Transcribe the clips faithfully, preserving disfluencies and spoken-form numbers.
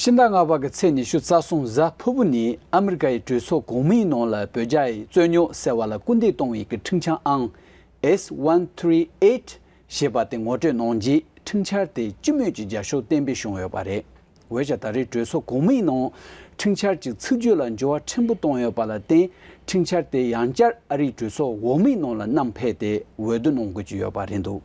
ཕྱི་ཟླ་ལྔ་པ་གི་ཚེས་ཉི་ཤུ་རྩ་གསུམ་གཟའ་ཕུར་བུ་ཉིན་ཨ་མི་རི་ཀ་ཡི་གྲོས་ཚོགས་གོང་མའི་ནང་ལ་བོད་རྒྱ་ཡི་རྩོད་རྙོག་སེལ་བ་ལ་སྐུལ་འདེད་གཏོང་བའི་གི་ཁྲིམས་འཆར་ཨང་S one three eight ཞེས་པ་དེ་ངོ་སྤྲོད་གནང་རྗེས། ཁྲིམས་འཆར་དེ་སྤྱི་མོས་ཀྱི་རྒྱབ་སྐྱོར་གཏན་འབེབས་བྱུང་ཡོད་པ་རེད། འོན་ཀྱང་ད་རེས་གྲོས་ཚོགས་གོང་མའི་ནང་ཁྲིམས་འཆར་གྱི་ཚིག་བརྗོད་ལ་འགྱུར་བ་ཕྲན་བུ་བཏང་ཡོད་པ་ལ་བརྟེན། ཁྲིམས་འཆར་དེ་ཡང་བསྐྱར་ཨ་རིའི་གྲོས་ཚོགས་འོག་མའི་ནང་ལ་བསྣམས་ཕེབས་ཏེ་འོས་བསྡུ་གནང་དགོས་ཀྱི་ཡོད་པ་རེད་འདུག་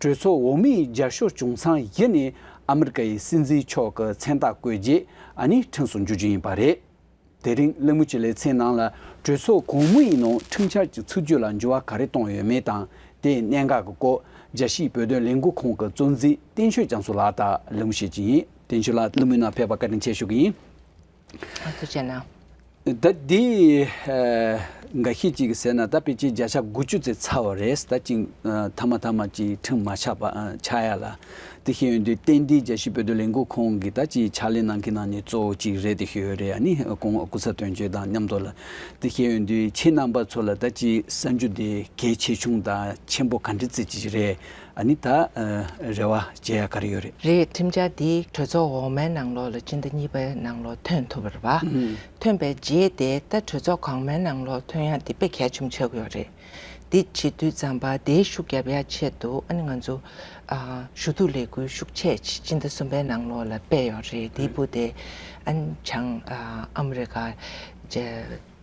གྲོས་ཚོགས་འོག་མའི་རྒྱབ་སྐྱོར་བྱུང་མཚམས་བཞི་ནས་ཨ་མི་རི་ཀ་ཡི་སྲིད་འཛིན་མཆོག་གི་མཚན་རྟགས་བཀོད་རྗེས། ཨ་ནི་ཁྲིམས་སུ་འགྱུར་རྒྱུ་ཡིན་པ་རེད། དེ་རིང་གླེང་མོལ་གྱི་ལེ་ཚན་ནང་ལ་གྲོས་ཚོགས་གོང་མའི་ནང་ཁྲིམས་འཆར་གྱི་ཚིག་བརྗོད་ལ་འགྱུར་བ་ག་རེ་བཏང་ཡོད་མེད་དང་། དེའི་གནད་འགག་གི་སྐོར། རྒྱལ་སྤྱིའི་བོད་དོན་ལས་འགུལ་ཁང་གི་གཙོ་འཛིན་བསྟན་ཆོས་རྒྱ་མཚོ་ལགས་དང་གླེང་མོལ་བྱེད་ཀྱི་ཡིན། བསྟན་ཆོས་ལགས། གླེང་མོལ་ནང་ཕེབས་པར་བཀའ་དྲིན་ཆེ་ཞུ་གི་ཡིན། ཨ། ཐུགས་རྗེ་གནང་། ད་འདི་ཨ་འགའ་ཤས་ཅིག་གིས་ཟེར་ན། ད་ཕལ་ཆེར་བརྒྱ་ཆ་དགུ་བཅུ་ཙམ་ཚར་བ་རེད། ད་ཅིག་ཨ་མཐའ་མ་མཐའ་མ་ཅིག་ཁྲིམས་མ་ཆགས་པ་ཨ་ཆགས་ཡ་ལ། དེ་བྱས་ཡོང་དུས་ཏན་ཏན་རྒྱལ་སྤྱིའི་བོད་དོན་ལས་འགུལ་ཁང་གི་ད་ཅིག་ཕྱག་ལས་གནང་མཁན་ནང་ནས་གཙོ་བོ་ཅིག་རེད་དེ་ཤོད་ཡོད་རེད། ཨ་ནི་སྐུ་ངོ་སྐུ་ཚབ་དོན་གཅོད་དང་མཉམ་དུ་ལ། དེ་བྱས་ཡོང་དུས་ཁྱེད་རྣམ་པ་ཚོ་ལ་ད་ཅིག་གསར་འགྱུར་དེ་གལ་ཆེ་ཆུང་དང་ཆེན་པོ་ག་འདྲ་ཙམ་ཅིག་རེད། ཨ་ནི་ད་ཨ་རེ་བ་བྱེད་ཡ་ག་རེ་ཡོད་རེད། རེད། ཁྲིམས་འཆར་འདི་གྲོས་ཚོགས་འོག་མའི་ནང་ལོགས་ལ་སྤྱི་ཟླ་གཉིས་པའི་ནང་ལོགས་ཐོན་ཐུབ་པ་རེད་པ། ཐོན་པའི་རྗེས་དེ་ད་གྲོས་ཚོགས་གོང་མའི་ནང་ལོགས་ཐོན་ཡ་འདི་དཔེ་གལ་ཆེན་པོ་ཆགས་ཀྱི་ཡོད་རེད། འདི་བྱེད་དུས་ཙམ་པ་དེའི་ཤུགས་རྒྱབ་ཡ་ཆེད་དུ། ཨ་ནི་ང་ཚོ་ཨ་ཞུ་གཏུག་ལས་འགུལ་ཤུགས་ཆེ་ཅིག་སྤྱི་ཟླ་གསུམ་པའི་ནང་ལོགས་ལ་སྤེལ་ཡོད་རེད། དེའི་སྦུག་དེ་ཨ་ནི་བྱང་ཨ་ཨ་མི་རི་ཀ་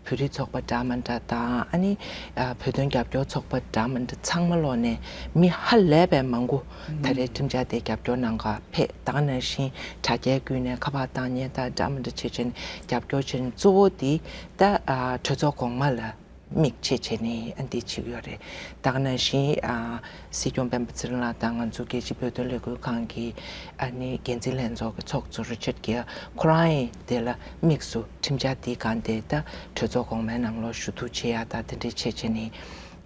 བོད་རིགས་ཚོགས་པ་འདྲ་མི་འདྲ་དང་། ཨ་ནི་ཨ་བོད་དོན་རྒྱབ་སྐྱོར་ཚོགས་པ་འདྲ་མི་འདྲ་ཚང་མ་ལོགས་ནས་མི་ཧ་ལས་པའི་མང་པོ་ད་རེས་ཁྲིམས་འཆར་དེ་རྒྱབ་སྐྱོར་གནང་ག་ཕེབས། ད་ག་ནང་བཞིན་དྲ་རྒྱའི་བརྒྱུད་ནས་ཁ་པར་བཏང་མཁན་དང་འདྲ་མི་འདྲ་བྱས་བྱས་ནས་རྒྱབ་སྐྱོར་བྱས་ནས། གཙོ་བོ་དེ་ད་ཨ་གྲོས་ཚོགས་གོང་མ་ལ་དམིགས་བྱས་བྱས་ནས་ཨ་འདི་བྱེད་ཀྱི་ཡོད་རེད། ད་ག་ནང་བཞིན་ཨ་སྲིད་སྐྱོང་སྤེན་པ་ཚེ་རིང་ལགས་དང་ང་ཚོ་རྒྱལ་སྤྱིའི་བོད་དོན་ལས་འགུལ་ཁང་གི་ཨ་ནི་འགན་འཛིན་ལྷན་ཚོགས་ཀྱི་ཚོགས་གཙོ་རི་ཅར་གྷེར་ཁོ་རང་ཡིན། དེ་ལ་དམིགས་སུ་ཁྲིམས་འཆར་འདིའི་སྒང་དེ་ད་གྲོས་ཚོགས་གོང་མའི་ནང་ལོགས་ཞུ་གཏུག་བྱེད་ཡ་དང་དེ་འདྲའི་བྱས་བྱས་ནས་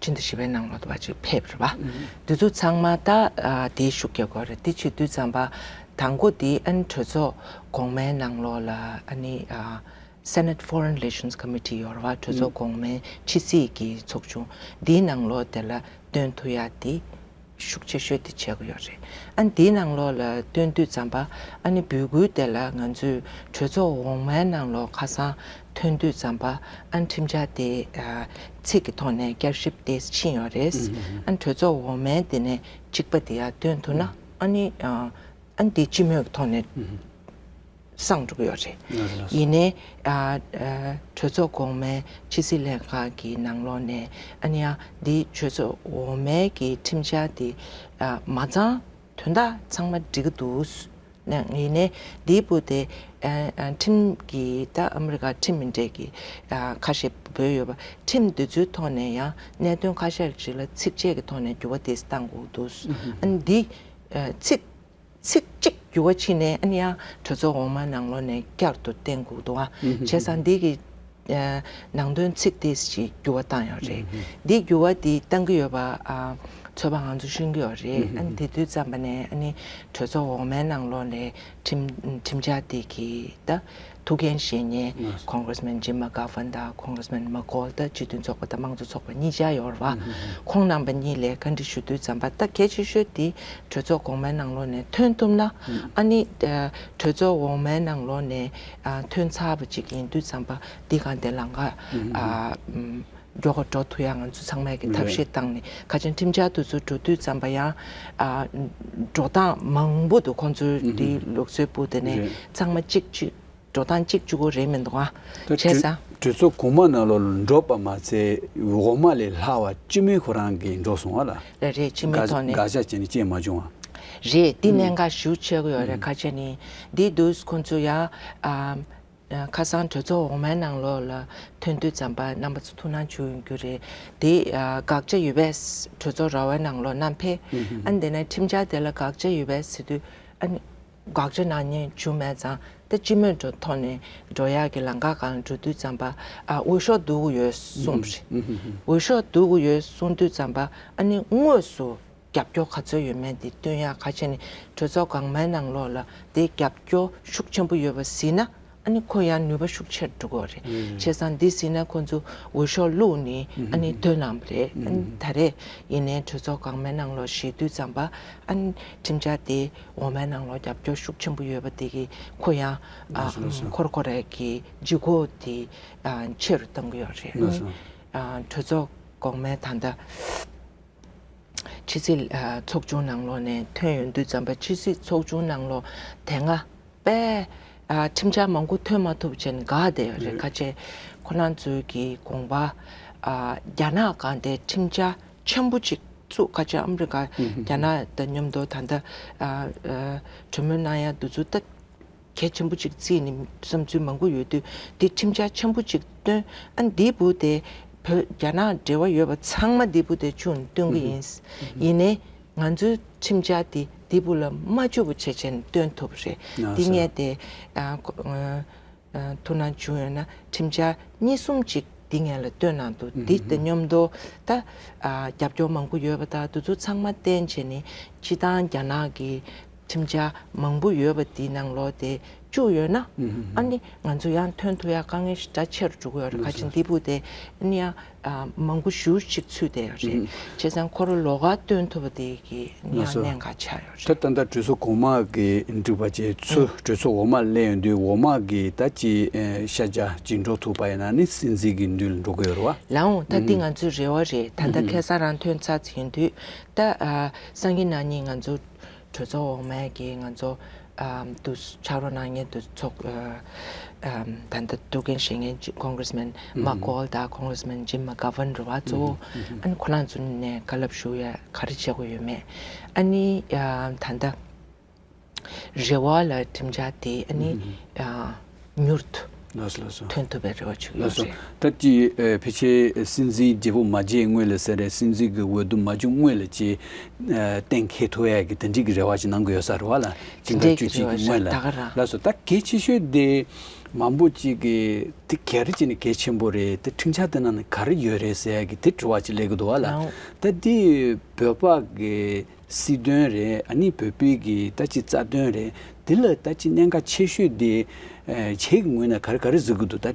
ཕྱི་ཟླ་བཞི་པའི་ནང་ལོགས་དུ་བ་ཅིག་ཕེབས་རེད་པ། དེ་ཚོ་ཚང་མ་ད་ཨ་དེའི་ཤུགས་རྒྱག་དགོས་རེད། དེ་བྱེད་དུས་ཙམ་པ་དང་པོ་དེ་ཨ་ནི་གྲོས་ཚོགས་གོང་མའི་ནང་ལོགས་ལ་ཨ་ནི་ཨ། Senate Foreign Relations Committee ཡོད་རེད་པ། གྲོས་ཚོགས་གོང་མའི་ཕྱི་སྲིད་ཀྱི་ཚོགས་ཆུང་འདིའི་ནང་ལོགས་དེ་ལ་བཏོན་ཐུབ་ཡ་དེ་ཤུགས་ཆེ་ཤོས་དེ་བྱེད་དགོས་ཡོད་རེད། ཨ་ནི་འདིའི་ནང་ལོགས་ལ་བཏོན་དུས་ཙམ་པ་ཨ་ནི་འབོད་སྐུལ་དེ་ལ་ང་ཚོས་གྲོས་ཚོགས་འོག་མའི་ནང་ལོགས་ཁ་སང་ཐོན་དུས་ཙམ་པ་ཨ་ནི་ཁྲིམས་འཆར་དེ་ཨ་ཚིག་གི་ཐོག་ནས་བསྐྱར་ཞིབ་དེ་ཕྱིན་ཡོད་རེད། ཨ་ནི་གྲོས་ཚོགས་འོག་མའི་དེ་ནས་གཅིག་པ་དེ་ཡར་བཏོན་ཐུབ་ན། ཨ་ནི་ཨ་ཨ་ནི་དེ་སྤྱི་མོས་ཀྱི་ཐོག་ནས། སངས་འགྲོ་གི་ཡོད་རེད། ལགས་སོ། ལགས་སོ། ཡིན་ནའི་ཨ་ཨ་གྲོས་ཚོགས་གོང་མའི་ཕྱི་སྲིད་ལྷན་ཁང་གི་ནང་ལོགས་ནས་ཨ་ནི་ཡང་འདི་གྲོས་ཚོགས་འོག་མའི་གི་ཁྲིམས་འཆར་དེ་ཨ་མ་ཚང་དོན་དག་ཚང་མ་འགྲིག་གི་འདུག་ནའང་། ཡིན་ནའི་འདིའི་སྦུག་དེ་ཨ་ཨ་ཁྲིམས་ཀྱི་ད་ཨ་མི་རི་ཀ་ཁྲིམས་མི་འདྲ་གི་ཨ་ཁ་ཤས་འབོད་ཡོད་པ། ཁྲིམས་འདི་ཚོའི་ཐོག་ནས་ཡང་གནད་དོན་ཁ་ཤས་ཅིག་ལ་ཚིག་བཅད་ཀྱི་ཐོག་ནས་འགྱུར་བ་དེ་གཏང་དགོས་འདུག་ཨ་ནི་འདི་ཨ་ཚིག་ཚིག་གཅིག་འགྱུར་བ་ཕྱིན་ནས་ཨ་ནི་ཡང་གྲོས་ཚོགས་འོག་མ་ནང་ལོགས་ནས་བསྐྱར་དུ་བཏོན་དགོས་འདུག་ཨ། བྱས་ཙང་འདི་གི་ཨ་ནང་དོན་ཚིག་དེ་ཞིག་འགྱུར་བ་བཏང་ཡོད་རེད། འདི་འགྱུར་བ་འདི་བཏང་གི་ཡོད་པ་ཨ་ཚོད་དཔག་ང་ཚོ་ཤེས་ཀྱི་ཡོད་རེད། ཨ་ནི་དེ་དུས་ཙམ་པ་ནས་ཨ་ནི་གྲོས་ཚོགས་འོག་མའི་ནང་ལོགས་ནས་ཁྲིམས་ཁྲིམས་འཆར་དེ་གི་ད། ཐུགས་འགན་བཞེས་མཁན་Congressman Jim McGovern དང་Congressman McCaul ད་སྤྱི་མཐུན་ཚོགས་པ་དང་དམངས་གཙོ་ཚོགས་པ་གཉིས་ཆ་ཡོད་རེད་པ། ཁོང་རྣམ་པ་གཉིས་ལ་བཀའ་འདྲི་ཞུ་དུས་ཙམ་པ། ད་གལ་ཆེ་ཤོས་དེ་གྲོས་ཚོགས་གོང་མའི་ནང་ལོགས་ནས་ཐོན་ཐུབ་ན། ཨ་ནི་ཨ་གྲོས་ཚོགས་འོག་མའི་ནང་ལོགས་ནས་ཨ་ཐོན་ཚར་བ་ཅིག་ཡིན་དུས་ཙམ་པ་འདི་གང་དེ་ལམ་ཁ་ཨ་མགྱོགས་པ་འགྲོ་ཐུབ་ཡ་ང་ཚོ་ཚང་མས་ཀྱི་ཐབས་ཤེས་བཏང་ནས། ཁ་ཆེན་ཁྲིམས་འཆར་དེ་ཚོ་འགྲོ་དུས་ཙམ་པ་ཡང་ཨ་འགྲོ་སྟངས་མང་པོ་འདུག་ཁོང་ཚོའི་འདི་ལུགས་སྲོལ་སྤུ་དེ་ནས་ཚང་མ་གཅིག་གཅིག་འགྲོ་སྟངས་གཅིག་གཅིག་པོ་རེད་མི་འདུག་ཨ། ད་བྱས་ཙང་། གྲོས་ཚོགས་གོང་མ་ནང་ལོགས་ལ་འགྲོ་པ་མ་ཚད་འོག་མ་ལས་ལྷག་པ་སྤྱི་མོས་ཁོ་རང་གིས་འགྲོ་སོང་བ་ལ། རེད་རེད། སྤྱི་མོས་ཐོག་ནས་དགག་བྱ་བྱས་ནས་བྱས་མ་བྱུང་བ། རེད། འདི་གནད་འགག་ཞེ་པོ་ཆགས་ཀྱི་ཡོད་རེད། ཁ་ཆེ་ནི་འདི་འདུག་ཁོང་ཚོ་ཡ་ཨ་ཁ་སང་གྲོས་ཚོགས་འོག་མའི་ནང་ལོགས་ལ་ཐོན་དུས་ཙམ་པ་རྣམ་པ་ཚོ་ཐུགས་སྣང་བྱུང་ཡོང་རྒྱུ་རེད། དེ་ཨ་དགག་བྱ་ཡོད་པས་གྲོས་ཚོགས་ར་བའི་ནང་ལོགས་བསྣམས་ཕེབས། ཨ་ནི་དེ་ནས་ཁྲིམས་འཆར་དེ་ལ་དགག་བྱ་ཡོད་པས་ཟེར་དུས་ཨ་ནི། དགག་བྱ་གནང་མཁན་བྱུང་མེད་ཙང་། ད་སྤྱི་མོས་འགྲོ་ཐོག་ནས་འགྲོ་ཡག་གི་ལམ་ཁ་སྒང་འགྲོ་དུས་ཙམ་པ་ཨ་འོས་ཤོག་བསྡུ་དགོས་ཡོད་གསུངས་པ་རེད། འོས་ཤོག་བསྡུ་དགོས་ཡོད་གསུངས་དུས་ཙམ་པ་ཨ་ནི་དངོས་སུ་རྒྱབ་སྐྱོར་ག་ཚོད་ཡོད་མེད་དེ་སྟོན་ཡག་ཁ་ཆེ་ནི་གྲོས་ཚོགས་གོང་མའི་ནང་ལོགས་ལ་དེ་རྒྱབ་སྐྱོར་ཤུགས་ཆེན་པོ་ཡོད་པ་གཟིགས་ན། ཨ་ ཨ་ནི་ཁོ་ཡང་ནུས་པ་ཤུགས་ཆེར་འགྲོ་གི་ཡོད་རེད། བྱས་ཙང་འདི་ཟིན་ན་ཁོ་ཚོ་འོས་ཤོག་བླུགས་ནས་ཨ་ནི་ཐོན་གནང་བ་རེད། ཨ་ནི་ད་རེས་ཡིན་ནའི་གྲོས་ཚོགས་གོང་མའི་ནང་ལོགས་བཞེས་དུས་ཙམ་པ་ཨ་ནི་ཁྲིམས་འཆར་དེ་འོག་མའི་ནང་ལོགས་རྒྱབ་སྐྱོར་ཤུགས་ཆེན་པོ་ཡོད་པ་དེ་གིས་ཁོ་ཡང་ཨ་ཁོ་ར་ཁོ་རའི་གི་ལྗིད་ཁོག་དེ་ཨ་ཆེ་རུ་གཏོང་གི་ཡོད་རེད། ཨ་ནི་ཨ་གྲོས་ཚོགས་གོང་མའི་ད་ལྟ་ཕྱི་སྲིད་ཨ་ཚོགས་ཆུང་ནང་ལོགས་ནས་ཐོན་ཡོང་དུས་ཙམ་པ་ཕྱི་སྲིད་ཚོགས་ཆུང་ནང་ལོགས་དེ་སྔ་པས་ཨ་ཁྲིམས་འཆར་མང་པོ་ཐོན་མ་ཐུབ་བྱས་ནས་འགག་བསྡད་ཡོད་རེད། ཁ་ཆེ་ཁོ་རང་ཚོའི་གི་དགོངས་པ་ཨ་རྒྱ་ནག་སྒང་དེ་ཁྲིམས་འཆར་ཆེན་པོ་ཅིག་བཙུགས། ཁ་ཆེ་ཨ་མི་རི་ཀ་རྒྱ་ནག་དང་མཉམ་དུ་ད་ལྟ་ཨ་ཨ་གྲོས་མོལ་གནང་ཡ་འདུ་ཚོད་ད་གལ་ཆེན་པོ་ཅིག་བརྩིས་ནས་བསམ་ཚུལ་མང་པོ་ཡོད་དུས་དེ་ཁྲིམས་འཆར་ཆེན་པོ་ཅིག་བཏོན། ཨ་འདི་བུ་དེ་བོད་རྒྱ་ནག་འབྲེལ་བ་ཡོད་པ་ཚང་མ་འདི་བུ་དེ་བཅུག་ནས་བཏོན་གི་ཡིན། ཡིན་ནའི་ང་ཚོའི་ཁྲིམས་འཆར་དེ་འདི་བུ་ལ་མ་བཅུག་པ་བྱས་བྱས་ནས་བཏོན་ཐུབ་པ་རེད། འདི་ངས་དེ་ཨ་ཁོ་ཨ་ཨ་ཐུགས་སྣང་བྱུང་ཡོད་ན་ཁྲིམས་འཆར་གཉིས་གསུམ་ཅིག་འདི་ངས་ལ་བཏོན་གནང་འདུག་འདི་དང་མཉམ་དུ་ད་ཨ་རྒྱབ་སྐྱོར་མང་པོ་ཡོད་པ་དང་དེ་ཚོ་ཚང་མ་བསྟན་བྱས་ནས་སྤྱི་བཏང་རྒྱ་ནག་གི་ཁྲིམས་འཆར་མང་པོ་ཡོད་པ་འདི་ནང་ལོགས་དེ་བཅུག་ཡོད་ན་ཨ་ནི་ང་ཚོ་ཡང་ཐོན་ཐུབ་ཡ་དཀའ་ངལ་ཞེ་དྲག་ཆེ་རུ་འགྲོ་གི་ཡོད་རེད། ཁ་ཆེ་འདི་བུ་དེ་ཨ་ནི་ཡང་ཨ་མང་པོ་ཞེ་ཅིག་ཚུད་བསྡད་ཡོད་རེད། བྱས་ཙང་ཁོ་རང་ལོགས་ཀ་བཏོན་ཐུབ་པ་དེ་གི་ཨ་ནི་ཡང་གནད་འགག་ཆགས་ཡོད་རེད། ད་ད་ལྟ་གྲོས་ཚོགས་གོང་མ་གི་འགྲིག་པ་བྱས་ཚུར་གྲོས་ཚོགས་འོག་མ་སླེབས་ཡོང་དུས་འོག་མ་གི་ད་ཅི་ཨེ་ཤ་ཆ་ཅི་འགྲོ་ཐུབ་པ་ཡིན་ན་ནི་སྲིད་འཛིན་གྱི་མདུན་ལ་འགྲོ་གི་ཡོད་རེད་བ། ལགས་འོང་། ད་འདི་ང་ཚོའི་རེ་བ་རེད། ད་ལྟ་ཁ་སང་རང་ཐོན་ཚར་ཚར་ཡིན་དུས་ད་ཨ་སང་ཉིན་གནངས་ཉིན་ང་ཚོ་གྲོས་ཚོགས་འོག་མའི་གི་ང་ཚོ་ཨམ་དུ་ཕྱག་རོགས་གནང་མཁན་དུ་ཚོགས་ཨ་ཨམ་ད་ལྟ་འདུག་མཁན་བཞེངས་མཁན་Congressman McCaul དང་Congressman Jim McGovern རེད་བ། གཙོ་བོ་ཨ་ནི་ཁོ་རང་ཚོ་ནས་བཀའ་སློབ་ཞུ་ཡ་ག་རེ་བྱེད་དགོས་ཡོད་མེད། ཨ་ནི་ཨ་ད་ལྟ་རེ་བ་ལ་ཁྲིམས་འཆར་དེ་ཨ་ནི་ཨ་མྱུར་དུ་ལགས་སོ་ལགས་སོ། ཐོན་ཐུབ་པའི་རེ་བ་བྱེད་ཀྱི་ལགས་ཡོད་སོ། རེད། ད་ཅི་ཨ་ཕལ་ཆེར་སྲིད་འཛིན་བརྗེ་པོ་མ་བརྗེ་སྔོན་ལ་ཟེར་རེད། སྲིད་འཛིན་གྱི་འོས་བསྡུ་མ་བྱུང་སྔོན་ལ་ཅི་ཨ་གཏན་འཁེལ་ཐུབ་ཡ་གི་དེ་འདྲའི་གི་རེ་བ་ཅིག་གནང་གི་ཡོད་ས་རེད་བ་ལ། དེ་ཕྱི་ཟླ་བཅུ་གཅིག་གི་སྔོན་ལ། ད་ག་རང་ལགས་སོ། ད་གལ་ཆེ་ཤོས་དེ་མང་པོ་ཅིག་གིས་དེ་ག་རེ་བྱས་ནས་གལ་ཆེན་པོ་རེད། དེ་ཁྲིམས་འཆར་དེ་ནང་ནས་ག་རེ་ཡོད་རེད་ཟེར་ཡ་གི་དེ་དྲི་བ་ཅིག་སླེབས་ཀྱི་འདུག་བ་ལ། ད་དེ་བོད་པ་གི་སྲིད་དོན་རེད། ཨ་ནི་བོད་པའི་གི་ད་ཅི་རྩ་དོན་རེད། དེ་ལ་ད་ཅི་གནད་འགག་ཆེ་ཤོས་དེ་ཨ་ཁྱེད་ཀྱི་ངོས་ནས་ག་རེ་ག་རེ་གཟིགས་ཀྱི་འདུག་ད་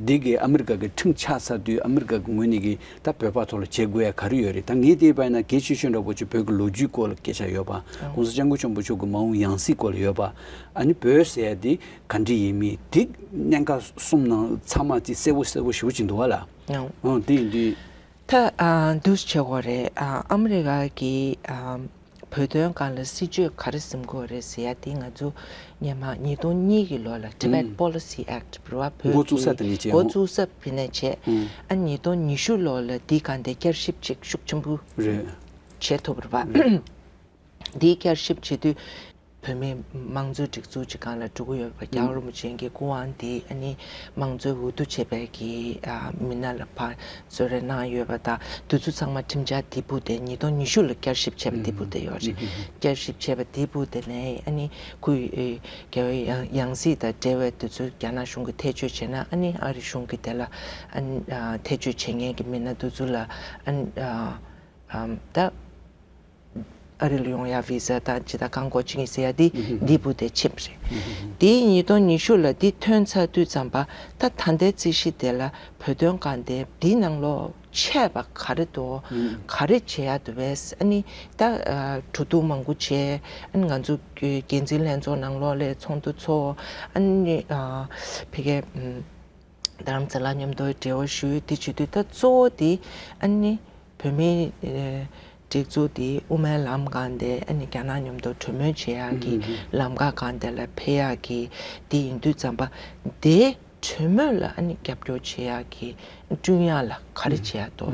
འདི་གི་ཨ་མི་རི་ཀ་གི་ཁྲིམས་ཆགས་ཚར་དུས་ཨ་མི་རི་ཀ་གི་ངོས་ནས་གི་ད་བོད་པ་ཐོག་ལ་བྱེད་དགོས་ཡ་ག་རེ་ཡོད་རེད། ད་ངས་བལྟས་པ་ཡིན་ན་གལ་ཆེ་ཤོས་འདྲ་པོ་ཅིག་བོད་ཀྱི་ལོ་རྒྱུས་སྐོར་ལ་སྐད་ཆ་ཡོད་པ།༸གོང་ས་༸སྐྱབས་མགོན་ཆེན་པོ་མཆོག་གི་མ་འོངས་ཡང་སྲིད་སྐོར་ལ་ཡོད་པ། ཨ་ནི་བོད་ཟེར་ཡ་དེ་ག་འདྲ་ཡིན་མིན་དེ་གནད་འགག་གསུམ་ནང་ཚང་མ་ཅིག་གསལ་པོ་གསལ་པོ་ཞེ་པོ་ཅིག་འདུག་བ་ལ། ཨང་། ཨང་། དེ་ཡིན་དུས། ད་ཨ་འདུག་བྱེད་དགོས་རེད། ཨ་ཨ་མི་རི་ཀ་གི་ཨ་བོད་དོན་སྒང་ལ་སྲིད་བྱུས་ག་རེ་འཛིན་དགོས་རེད་ཟེར་ཡ་དེ་ང་ཚོ་སྔོན་མ་ཉིས་སྟོང་གཉིས་ཀྱི་ལོ་ལ་Tibet Policy Act རེད་བ། བོད་འགོ་བཙུགས་ས་དེ་ནས་བྱས། འགོ་བཙུགས་ས་དེ་ནས་བྱས། ཨ་ཉིས་སྟོང་ཉི་ཤུ་ལོ་ལ་འདི་སྒང་དེ་བསྐྱར་ཞིབ་ཅིག་ཤུགས་ཆེན་པོ་རེད། བྱེད་ཐུབ་རེད་བ། འདི་བསྐྱར་ཞིབ་བྱེད་དུས་བོད་མིའི་དམངས་གཙོའི་སྒྲིག་འཛུགས་ཀྱི་སྒང་ལ་འགྲོ་གི་ཡོད་པ། རྒྱལ་བ་རིན་པོ་ཆེ་གི་སྐུ་དབང་འདི་ཨ་ནི་དམངས་གཙོའི་འོས་བསྡུ་བྱས་པའི་གི་ཨ་མི་སྣ་ལ་ཕར་གསོལ་རས་གནང་ཡོད་པ་དང་། དེ་ཚོ་ཚང་མ་ཁྲིམས་འཆར་དེ་བུ་དེ་ཉིས་སྟོང་ཉི་ཤུ་ལ་བསྐྱར་ཞིབ་བྱས་པ་དེ་བུ་དེ་ཡོད་རེད། བསྐྱར་ཞིབ་བྱས་པ་དེ་བུ་དེ་ནས་ཨ་ནི་ཁོའི་ཨེ་རྒྱལ་བའི་ཡང་ཡང་སྲིད་དང་འབྲེལ་བའི་དེ་ཚོ་རྒྱ་ནག་གཞུང་གིས་ཐེ་བྱུས་བྱས་ན། ཨ་ནི་ཨ་རི་གཞུང་གིས་དེ་ལ་ཨ་ནི་ཨ་ཐེ་བྱུས་བྱེད་མཁན་གྱི་མི་སྣ་དེ་ཚོ་ལ་ཨ་ནི་ཨ་ཨ་ད། ཨ་རི་ལ་ཡོང་ཡ་ཝི་ཟ་དང་ཇི་ལྟར་གང་དགོས་ཅིག་ཡིན་ཟེར་ཡ་འདི་འདི་བུ་དེ་ཕྱིན་པ་རེད། འདི་ཉིས་སྟོང་ཉི་ཤུ་ལ་འདི་ཐོན་ཚར་དུས་ཙམ་པ་ད་ད་ལྟའི་རྩིས་གཞི་དེ་ལ་བོད་དོན་སྒང་དེ་འདི་ནང་ལོགས་ཆད་པ་ག་རེ་འདུག་ག་རེ་བྱེད་ཡ་འདུག་པས། ཨ་ནི་ད་ཨ་གྲོས་བསྡུར་མང་པོ་བྱས། ཨ་ནི་ང་ཚོ་འགན་འཛིན་ལྷན་ཚོགས་ནང་ལོགས་ལ་ཚོགས་འདུ་ཚོགས། ཨ་ནི་ཨ་ཕ་གི་ཨམ། རྡ་རམ་ས་ལ་མཉམ་དུ་འབྲེལ་བ་ཞུས། དེ་བྱེད་དུས་ད་གཙོ་བོ་དེ་ཨ་ནི་བོད་མིའི་ཨེ་སྒྲིག་འཛུགས་དེ་དབུ་མའི་ལམ་སྒང་དེ་ཨ་ནི་རྒྱ་ནག་མཉམ་དུ་གྲོས་མོལ་བྱེད་ཡག་གི་ལམ་ཁ་སྒང་དེ་ལ་ཕེབས་ཡག་གི་དེ་ཡིན་དུས་ཙམ་པ་དེ་གྲོས་མོལ་ལ་ཨ་ནི་རྒྱབ་སྐྱོར་བྱེད་ཡག་གི་བསྐྲུན་ཡག་ལ་ག་རེ་བྱེད་ཡག་འདུག་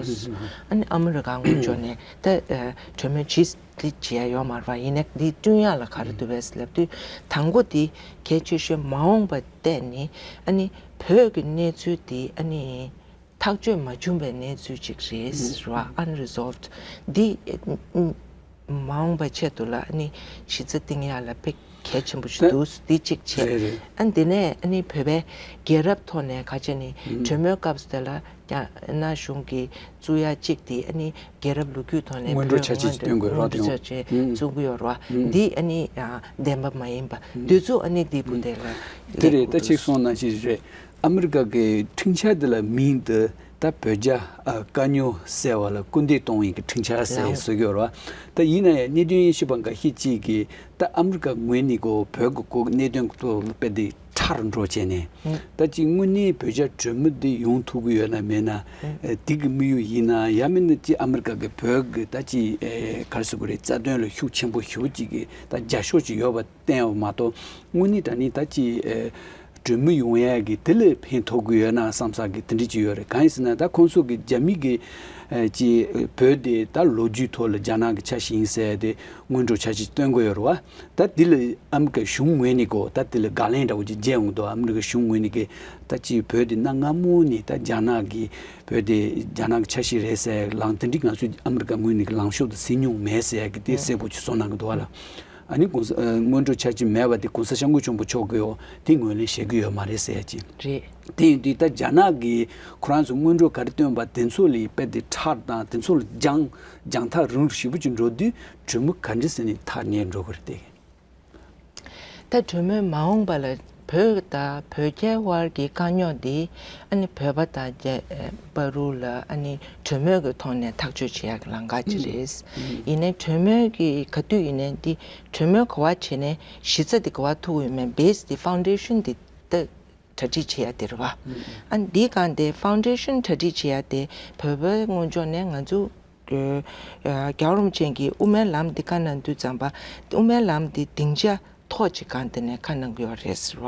ཨ་ནི་ཨ་མི་རི་ཀ་ངོས་ཕྱོགས་ནས་ད་ཨེ་གྲོས་མོལ་བྱེད། དེ་བྱེད་ཡ་ཡོད་མ་རེད་པ། ཡིན་ནའི་འདི་བསྐྲུན་ཡ་ལ་ག་རེ་འདུག་པས་ལབ་དུས། དང་པོ་དེ་གལ་ཆེ་ཤོས་མ་འོངས་པ་བལྟས་ནས་ཨ་ནི་བོད་ཀྱི་གནས་ཚུལ་དེ་ཨ་ནི་ཐག་གཅོད་མ་བྱུང་བའི་གནས་ཚུལ་ཅིག་རེད་ཟེར་བ། Unresolved། འདི་མ་འོངས་པ་ཆེད་དུ་ལ་ཨ་ནི་གཞི་རྩ་བཏིང་ཡ་ལ་དཔེ་ གལ་ཆེན་པོ་ཞིག་འདུག་འདི་གཅིག་བྱས། རེད་རེད། ཨ་འདི་ནས་ཨ་ནི་བོད་པའི་རྒྱལ་རབས་ཐོག་ནས་ག་ཅི་ནི་གྲོས་མོལ་སྐབས་སུ་དེ་ལ་རྒྱ་ནག་གཞུང་གིས་བཙུགས་ཡ་གཅིག་དེ་ཨ་ནི་རྒྱལ་རབས་ལོ་རྒྱུས་ཐོག་ནས་སྔོན་འགྲོ་བོད་ཆ་ཅིག་སྔོན་འགྲོ་སྟོན་དགོས་རེད་བ། སྔོན་འགྲོ་ཆ་ཅིག་བཙུགས་ཀྱི་ཡོད་རེད་བ། འདི་ཨ་ནི་བདེན་པ་མ་ཡིན་པ་འདི་ཚོ་ཨ་ནི་འདི་བུ་དེ་ལ་དེ་རེད། ད་གཅིག་སོང་ན་ཅི་རེད། ཨ་མི་རི་ཀ་གི་འཕྲིན་བཅར་འདི་ལ་མིང་འདི་ད་བོད་རྒྱ་དཀའ་རྙོག་སེལ་བ་ལ་སྐུལ་འདེད་གཏོང་བའི་གི་འཕྲིན་བཅར་ཟེར་བཟོ་གི་ཡོད་རེད་བ། ད་ཡིན་ན་ཡང་གནད་དོན་དབྱེ་ཞིབ་པ་འགའ་ཤས་ཅིག་གིས་ད་ཨ་མི་རི་ཀ་ངོས་ནས་གོ་བོད་ཀྱི་གོ་གནད་དོན་ཐོག་ལ་དཔེ་དེ་ཁྲ་རུ་འགྲོ་བྱས་ནས། ད་ཅིག་དངོས་གནས་བོད་རྒྱ་གྲོས་མོལ་འདི་ཡོང་ཐུབ་ཀྱི་ཡོད་ན་མེད་ན། ཨེ་དེ་གི་དམིགས་ཡུལ་ཡིན་ན་ཡང་མིན་ན་ཅིག་ཨ་མི་རི་ཀ་གི་བོད་ཀྱི་ད་ཅིག་ཨེ་ག་རེ་ཟེར་དགོས་རེད། རྩ་དོན་ལ་ཤུགས་ཆེན་པོ་ཞེ་པོ་ཅིག་གི་ད་རྒྱབ་སྐྱོར་ཅིག་ཡོད་པ་བསྟན་ཡོད་མ་གཏོགས། དངོས་གནས་དྲང་གནས་ད་ཅིག་ཨེ་གྲོས་མོལ་ཡོང་ཡ་གི་དེ་ལ་ཕན་ཐོགས་ཀྱི་ཡོད་ན་བསམ་ས་གི་དེ་འདྲ་ཅིག་ཡོད་རེད། གང་ཡིན་ཟེར་ན་ད་ཁོང་ཚོ་གི་རྒྱ་མི་གི་ཨེ་ཅིག་བོད་དེ་ད་ལོ་རྒྱུས་ཐོག་ལ་རྒྱ་ནག་གི་ཆ་ཤས་ཡིན་ཟེར་ཏེ་སྔོན་འགྲོ་ཆ་ཤས་སྟོན་གི་ཡོད་རེད་བ། ད་དེ་ལ་ཨ་མི་རི་ཀ་གཞུང་ངོས་ནས་གོ་ད་དེ་ལ་དགག་ལན་འདྲ་བོ་ཅིག་བརྒྱབ་ཡོང་གི་འདུག་ཨ་མི་རི་ཀ་གཞུང་ངོས་ནས་གི་ད་ཅིག་བོད་དེ་གནའ་སྔ་མོ་ནས་ད་རྒྱ་ནག་གི་བོད་དེ་རྒྱ་ནག་གི་ཆ་ཤས་རེད་ཟེར་ལངས་དེ་འདྲ་ང་ཚོས་ཨ་མི་རི་ཀ་ངོས་ནས་གི་ལངས་ཕྱོགས་དེ་གཟིགས་མྱོང་མེད་ཟེར་ཡ་གི་དེ་གསལ་པོ་ཅིག་བཟོ་གནང་གི་འདུག་བ་ལ། ཨ་ནི་གོང་ས་ཨ་སྔོན་འགྲོ་ཆ་ཅིག་མེད་པ་དེ་གོང་ས་སྐྱབས་མགོན་ཆེན་པོ་མཆོག་གིས་ཡོ་དེ་ངོས་ལེན་བྱེད་ཀྱི་ཡོད་མ་རེད་ཟེར་ཡ་ཅིག་རེད། དེ་ཡིན་དུས་ད་རྒྱ་ནག་གིས་ཁོ་རང་ཚོ་སྔོན་འགྲོ་ག་རེ་བཏོན་པ་དེ་ཚོ་ལས་དཔེ་དེ་ཁྲག་དང་དེ་ཚོ་ལ་རྒྱང་རྒྱང་ཐག་རིང་རུ་ཞེ་པོ་ཅིག་འགྲོ་དུས་གྲོས་མོལ་ག་འདྲ་ཟེར་ནས་ཐག་ཉེ་འགྲོ་གི་རེད་དེ། ད་གྲོས་མོལ་མ་འོངས་པ་ལ་བོད་དང་བོད་རྒྱའི་དབར་གྱི་དཀའ་རྙོག་འདི་ཨ་ནི་བོད་པ་དང་རྒྱ་བར་དུ་ལ་ཨ་ནི་གྲོས་མོལ་གྱི་ཐོག་ནས་ཐག་གཅོད་བྱེད་ཡག་གི་ལམ་ཁ་ཅིག་རེད། ཡིན་ནའི་གྲོས་མོལ་གྱི་ག་དུས་ཡིན་ནའི་འདི་གྲོས་མོལ་ག་པར་བྱས་ནས་གཞི་རྩ་འདི་ག་པར་ཐུག་ཡོད་མེད། བེ་སི་འདི་ཕའུན་ཌེ་ཤན་འདི་ད་གྲ་སྒྲིག་བྱེད་ཡ་དེ་རེད་བ། ཨ་ནི་འདི་གང་དེ་ཕའུན་ཌེ་ཤན་གྲ་སྒྲིག་བྱེད་ཡ་དེ་བོད་པའི་ངོས་ཕྱོགས་ནས་ང་ཚོ་རྒྱལ་བ་རིན་པོ་ཆེ་གིས་དབུ་མའི་ལམ་འདི་བཀའ་གནང་དུས་ཙམ་པ་དབུ་མའི་ལམ་འདི་སྡིངས་ཆ་མཐོ་ཅིག་སྒང་དེ་ནས་བཀའ་གནང་གི་ཡོད་རེད་ཟེར་བ།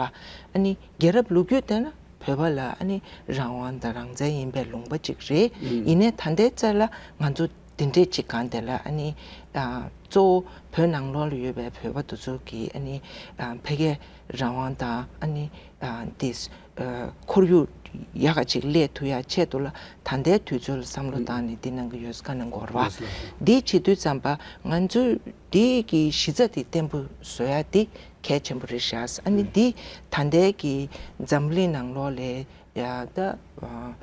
ཨ་ནི་རྒྱལ་རབས་ལོ་རྒྱུས་བལྟས་ན་བོད་པ་ལ་ཨ་ནི་རང་དབང་དང་རང་བཙན་ཡིན་པའི་ལུང་པ་ཅིག་རེད། ཡིན་ནའི་ད་ལྟའི་ཆར་ལ་ང་ཚོ་འདི་འདྲས་ཅིག་སྒང་དེ་ལ་ཨ་ནི་ཨ་གཙོ་བོ་བོད་ནང་ལོགས་ལ་ཡོད་པའི་བོད་པ་དེ་ཚོ་གིས་ཨ་ནི་ཨ་ཕ་གིའི་རང་དབང་དང་ཨ་ནི་ཨ་འདི་ཨ་ཁོར་ཡུག་ཡག་ག་ཅིག་སླེབས་ཐུབ་ཡ་ཆེད་དུ་ལ་ད་ལྟའི་དུས་ཚོད་ལ་བསམ་བློ་བཏང་ནས་འདི་གནང་གི་ཡོད་ས་ག་ནང་གོ་ར་བ། འདི་བྱེད་དུས་ཙམ་པ་ང་ཚོས་འདི་གི་གཞི་རྩ་དེ་བརྟན་པོ་བཟོ་ཡ་དེ་གལ་ཆེན་པོ་རེད་ཤག་ཨ་ནི་འདི་ད་ལྟའི་གི་འཛམ་བུ་གླིང་ནང་ལོགས་ལ་ཡ་ད་ཨ།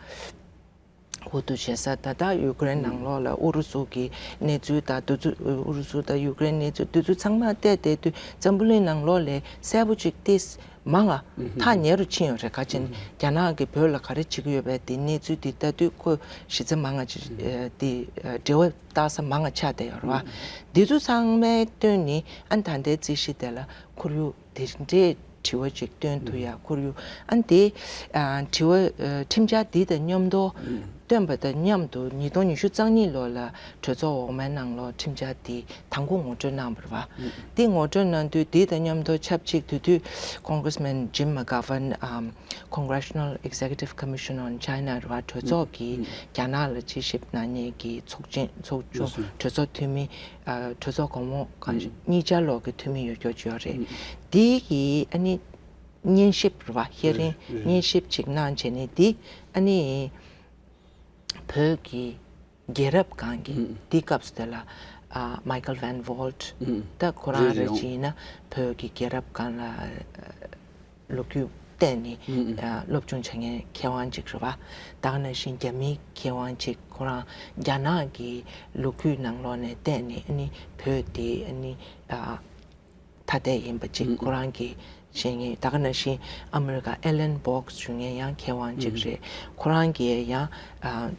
འོ་དུ་བྱེད་ས་ད་ལྟ་ཡུ་ཀེ་རེན་ནང་ལོགས་ལ་ཨུ་རུ་སུ་གི་གནས་ཚུལ་དང་དུས་ཚོད་ཨུ་རུ་སུ་དང་ཡུ་ཀེ་རེན་གནས་ཚུལ་དུས་ཚོད་ཚང་མ་བལྟས་བསྡད་དུས་འཛམ་བུ་གླིང་ནང་ལོགས་ལ་གསལ་པོ་ཅིག་ཏིས་མང་ང་ཐག་ཉེ་རུ་ཕྱིན་ཡོད་རེད། ག་ཅིན་རྒྱ་ནག་གི་བོད་ལ་ག་རེ་བྱེད་ཀྱི་ཡོད་པའི་དེ་གནས་ཚུལ་དེ་ལྟ་དུས་ཁོ་གཞི་རྩ་མང་ང་ཅིག་དེ་འབྲེལ་བ་བཏགས་ས་མང་ང་ཆགས་བསྡད་ཡོད་རེད་བ། འདི་ཚོ་ཚང་མའི་སྟེང་ནས་ཨ་ད་ལྟའི་རྩིས་གཞི་དེ་ལ་ཁོར་ཡུག་དེ་འདྲའི་དྲི་བ་ཅིག་བཏོན་ཐུབ་ཡ་ཁོར་ཡུག་ཨ་འདི་ཨ་དྲི་བ་ཨ་ཁྲིམས་འཆར་འདི་དང་མཉམ་དུ་བཏོན་པ་དང་མཉམ་དུ་ཉིས་སྟོང་ཉི་ཤུ་རྩ་གཉིས་ལོ་ལ་གྲོས་ཚོགས་འོག་མའི་ནང་ལོགས་ཁྲིམས་འཆར་འདི་དང་པོ་ངོ་སྤྲོད་གནང་བ་རེད་བ། འདི་ངོ་སྤྲོད་གནང་དུས་འདི་དང་མཉམ་དུ་ཆབས་ཅིག་དེ་དུས་Congressman Jim McGovern ཨམ་Congressional Executive Commission on China རེད་བ། གྲོས་ཚོགས་ཀྱི་རྒྱ་ནག་ལ་དཔྱད་ཞིབ་གནང་མཁན་གྱི་ཚོགས་ཆེན་ཚོགས་ཆུང་གྲོས་ཚོགས་འཐུས་མི་ཨ་གྲོས་ཚོགས་གོང་འོག་གང་གཉིས་ཆར་ལོག་གི་འཐུས་མི་ཡོད་རྒྱུ་ཅིག་ཡོད་རེད། འདི་གི་ཨ་ནི་སྙན་ཞིབ་རེད་བ། ཧི་ཡ་རིང་སྙན་ཞིབ་ཅིག་གནང་བྱས་ནས་འདི་ཨ་ནི་བོད་ཀྱི་རྒྱལ་རབས་སྒང་གི་འདི་སྐབས་སུ་དེ་ལ་ཨ་Michael Van Walt ད་ཁོ་རང་རེད་ཅིག་ཡིན་ན་བོད་ཀྱི་རྒྱལ་རབས་སྒང་ལ་ལོ་རྒྱུས་བལྟས་ནས་ཨ་སློབ་སྦྱོང་བྱེད་མཁན་མཁས་དབང་ཅིག་རེད་བ། ད་ག་ནང་བཞིན་རྒྱ་མིའི་མཁས་དབང་ཅིག་ཁོ་རང་རྒྱ་ནག་གི་ལོ་རྒྱུས་ནང་ལོགས་ནས་བལྟས་ནས་ཨ་ནི་བོད་དེ་ཨ་ནི་ཨ་ཐ་དད་ཡིན་པ་ཅིག་ཁོ་རང་གིས་བཤད་མཁན། ད་ག་ནང་བཞིན་ཨ་མི་རི་ཀ་Allan Box ཞུ་མཁན་ཡང་མཁས་དབང་ཅིག་རེད། ཁོ་རང་གིས་ཡང་ཨ་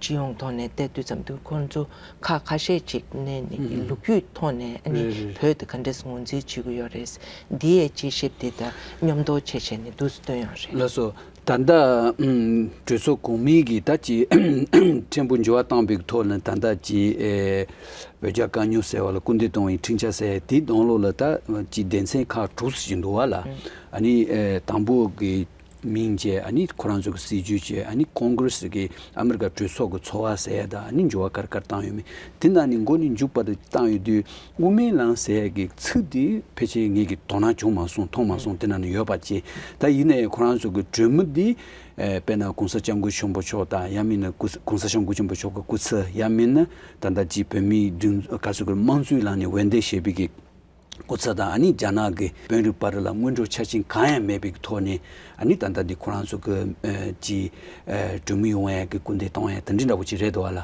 སྤྱི་ཡོངས་ཐོག་ནས་བལྟས་དུས་ཙམ་དུ་ཁོང་ཚོ་ཁ་ཁ་ཤས་ཅིག་ནས་ལོ་རྒྱུས་ཐོག་ནས་ཨ་ནི་བོད་དེ་ག་འདྲས་ངོས་འཛིན་བྱེད་ཀྱི་ཡོད་རེད། འདི་ཡའི་དཔྱད་ཞིབ་དེ་དང་མཉམ་དུ་བྱས་བྱས་ནས་འདུག་སེ་བཏོན་ཡོད་རེད། ལགས་སོ། ད་ལྟ་ཨམ་གྲོས་ཚོགས་གོང་མའི་གི་ད་ཅི་ཕྲན་བུ་འགྱུར་བ་བཏང་པའི་ཐོག་ནས་ད་ལྟ་ཅི་ཨེ་བོད་རྒྱ་དཀའ་རྙོག་སེལ་བ་ལ་སྐུལ་འདེད་གཏོང་བའི་ཁྲིམས་འཆར་ཟེར་དེའི་ནང་ལོགས་ལ་ད་ཅི་སྡེ་ཚན་ཁག་དྲུག་ཙམ་ཞིག་འདུག་བ་ལ། ཨ་ནི་ཨེ་དང་པོ་གི་མིང་བྱས། ཨ་ནི་ཁོ་རང་ཚོ་གི་སྲིད་ཇུས་བྱས། ཨ་ནི་ཀོང་གྷི་རེ་སི་གི་ཨ་མི་རི་ཀ་གྲོས་ཚོགས་ཀྱི་ཚོགས་པ་ཟེར་ཡ་དང་། ཨ་ནི་འགྱུར་བ་ག་རེ་ག་རེ་བཏང་ཡོད་མེད་དེ་ནང་ནས་མགོ་ནས་མཇུག་བར་དུ་བཏང་ཡོད་དུས། དབུ་མའི་ལམ་ཟེར་ཡ་གི་ཚིག་དེ་ཕལ་ཆེར་ངས་ཀྱི་དོ་སྣང་བྱུང་མ་སོང་། མཐོང་མ་སོང་། དེ་ནང་ནས་ཡོད་པ་བྱས། ད་ཡིན་ནའི་ཁོ་རང་ཚོ་གི་གྲོས་མོལ་འདི་ཨེ་དཔེར་ན་གོང་ས་སྐྱབས་མགོན་ཆེན་པོ་མཆོག་དང་། ཡང་མིན་ན་སྐུ་གོང་ས་སྐྱབས་མགོན་ཆེན་པོ་མཆོག་གི་སྐུ་ཚེ། ཡང་མིན་ན་ད་ལྟ་ཅིག་བོད་མིའི་སྒྲིག་འཛུགས་ག་ཚོད་ཀྱི་དམངས་གཙོའི་ལམ་ནས་འོས་འདེམས་བྱས་པའི་གི་ སྐུ་ཚབ་དང་ཨ་ནི་རྒྱ་ནག་གི་དཔོན་རིགས་བར་ལ་སྔོན་འགྲོ་ཆ་རྐྱེན་གང་ཡང་མེད་པའི་ཐོག་ནས་ཨ་ནི་ད་ལྟ་འདི་ཁོ་རང་ཚོ་གི་ཨ་ཅི་ཨ་གྲོས་མོལ་ཡོང་ཡ་གི་སྐུལ་འདེད་གཏོང་ཡ་དེ་འདྲ་འདྲ་པོ་ཅིག་རེད་འདུག་བ་ལ།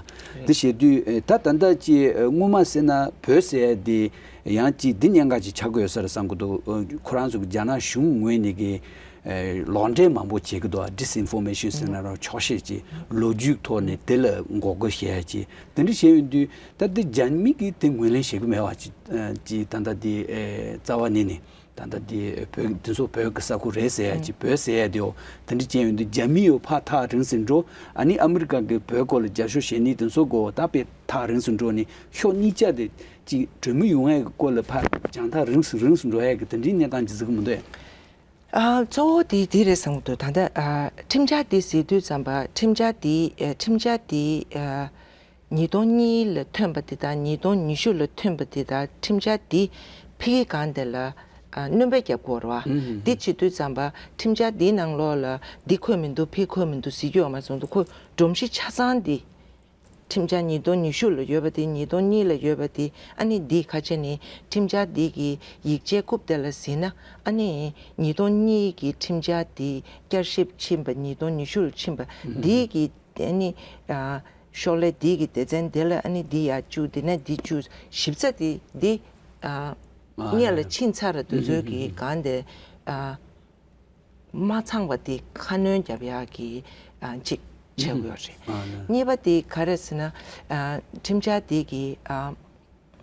འདི་བྱེད་དུས་ཨ་ད་ད་ལྟ་ཅི་ཨ་སྔོན་མ་ཟེར་ན་བོད་ཟེར་ཡ་དེ་ཡང་ཅི་འདི་ཉེན་ཁ་ཅིག་ཆགས་ཀྱི་ཡོད་ས་རེད་བསམ་གྱི་འདུག་ཨ་ཁོ་རང་ཚོ་གི་རྒྱ་ནག་གཞུང་ངོས་ནས་གི་ཨ་ལོག་འགྲེལ་མང་པོ་བྱེད་ཀྱི་འདུག་ཨ་ཌི་སི་ཨིན་ཕོར་མེ་ཤན་ཟེར་ན་རང་ཆོག་ཤེས་ཀྱི་ལོ་རྒྱུས་ཐོག་ནས་དེ་ལ་འགོག་རྒོལ་བྱེད་ཡ་ཅིག་དེ་འདྲ་བྱས་ཡོང་དུས་ད་འདི་རྒྱ་མི་གིས་དེ་ངོས་ལེན་བྱེད་ཀྱི་མེད་པ་ཅིག་ཨ་ཅིག་ད་ལྟ་འདི་ཨེ་རྩ་བ་ཉིད་ནས་ད་ལྟ་འདི་བོད་འདི་ཚོ་བོད་ཀྱི་ས་ཁུལ་རེད་ཟེར་ཡ་ཅིག་བོད་ཟེར་ཡ་དེའོ་དེ་འདྲ་བྱས་ཡོང་དུས་རྒྱ་མི་ཡོ་ཕར་ཐག་རིང་ཟིན་འགྲོ། ཨ་ནི་ཨ་མི་རི་ཀ་གིས་བོད་སྐོར་ལ་རྒྱབ་སྐྱོར་བྱེད་ནི་དེ་ཚོ་གོ་ད་དཔེ་ཐག་རིང་ཟིན་འགྲོ་ནི་ཕྱོགས་གཉིས་ཆ་དེ་ཅིག་གྲོས་མོལ་ཡོང་ཡ་གི་སྐོར་ལ་ཕར་རྒྱང་ཐག་རིང་ཟིན་རིང་ཟིན་འགྲོ་ཡ་གི་དེ་འདྲའི་གནས་སྟངས་ཅིག་གཟིགས་ཀྱི་མི་འདུག་ཨེ། ཨ་གཙོ་བོ་དེ་དེ་རེད་བསམ་གྱི་འདུག་ད་ལྟ་ཨ་ཁྲིམས་འཆར་དེ་གཟིགས་དུས་ཙམ་པ་ཁྲིམས་འཆར་དེ་ཨ་ཁྲིམས་འཆར་དེ་ཨ་ཉིས་སྟོང་གཉིས་ལ་ཐོན་པ་དེ་དང་ཉིས་སྟོང་ཉི་ཤུ་ལ་ཐོན་པ་དེ་དང་ཁྲིམས་འཆར་དེ་ཕ་གི་སྒང་དེ་ལ་ཨ་སྣོན་པ་བརྒྱབ་དགོས་རེད་བ། ཨུམ། དེ་བྱེད་དུས་ཙམ་པ་ཁྲིམས་འཆར་དེའི་ནང་ལོགས་ལ་འདི་འཁོད་མི་འདུག་ཕ་གི་འཁོད་མི་འདུག་ཟེར་རྒྱུ་ཡོད་མ་སོང་འདུག་ཁོ་སྒྲོམ་གཞི་ཆ་ཚང་དེ། ཁྲིམས་འཆར་ཉིས་སྟོང་ཉི་ཤུ་ལ་ཡོད་པ་དེ་ཉིས་སྟོང་གཉིས་ལ་ཡོད་པ་དེ་ཨ་ནི་འདི་ཁ་ཆེ་ནི་ཁྲིམས་འཆར་འདི་གི་ཡིག་ཆའི་རྐུབ་དེ་ལ་གཟིགས་ན་ཨ་ནི་ཉིས་སྟོང་གཉིས་ཀྱི་ཁྲིམས་འཆར་དེ་བསྐྱར་ཞིབ་ཕྱིན་པ་ཉིས་སྟོང་ཉི་ཤུ་ལ་ཕྱིན་པ་འདི་གི་ཨ་ནི་ཨ་ཤོག་ལྷེ་འདི་གི་སྡེ་ཚན་དེ་ལ་ཨ་ནི་འདི་ཡར་བཅུག་དེ་ནས་འདི་བཅུག་ཞིབ་ཚགས་དེ་འདི་ཨ་སྔོན་ལ་ཕྱིན་ཚར་ར་དུས་ཚོད་ཀྱི་སྒང་དེ་ཨ། མ་ཚང་བ་དེ་ཁ་སྣོན་རྒྱབ་ཡག་གི་ཨ་གཅིག་བྱེད་དགོས་རེད། ཨ་ནི། གཉིས་པ་དེ་ག་རེ་ཟེར་ན་ཨ་ཁྲིམས་འཆར་དེ་གི་ཨ་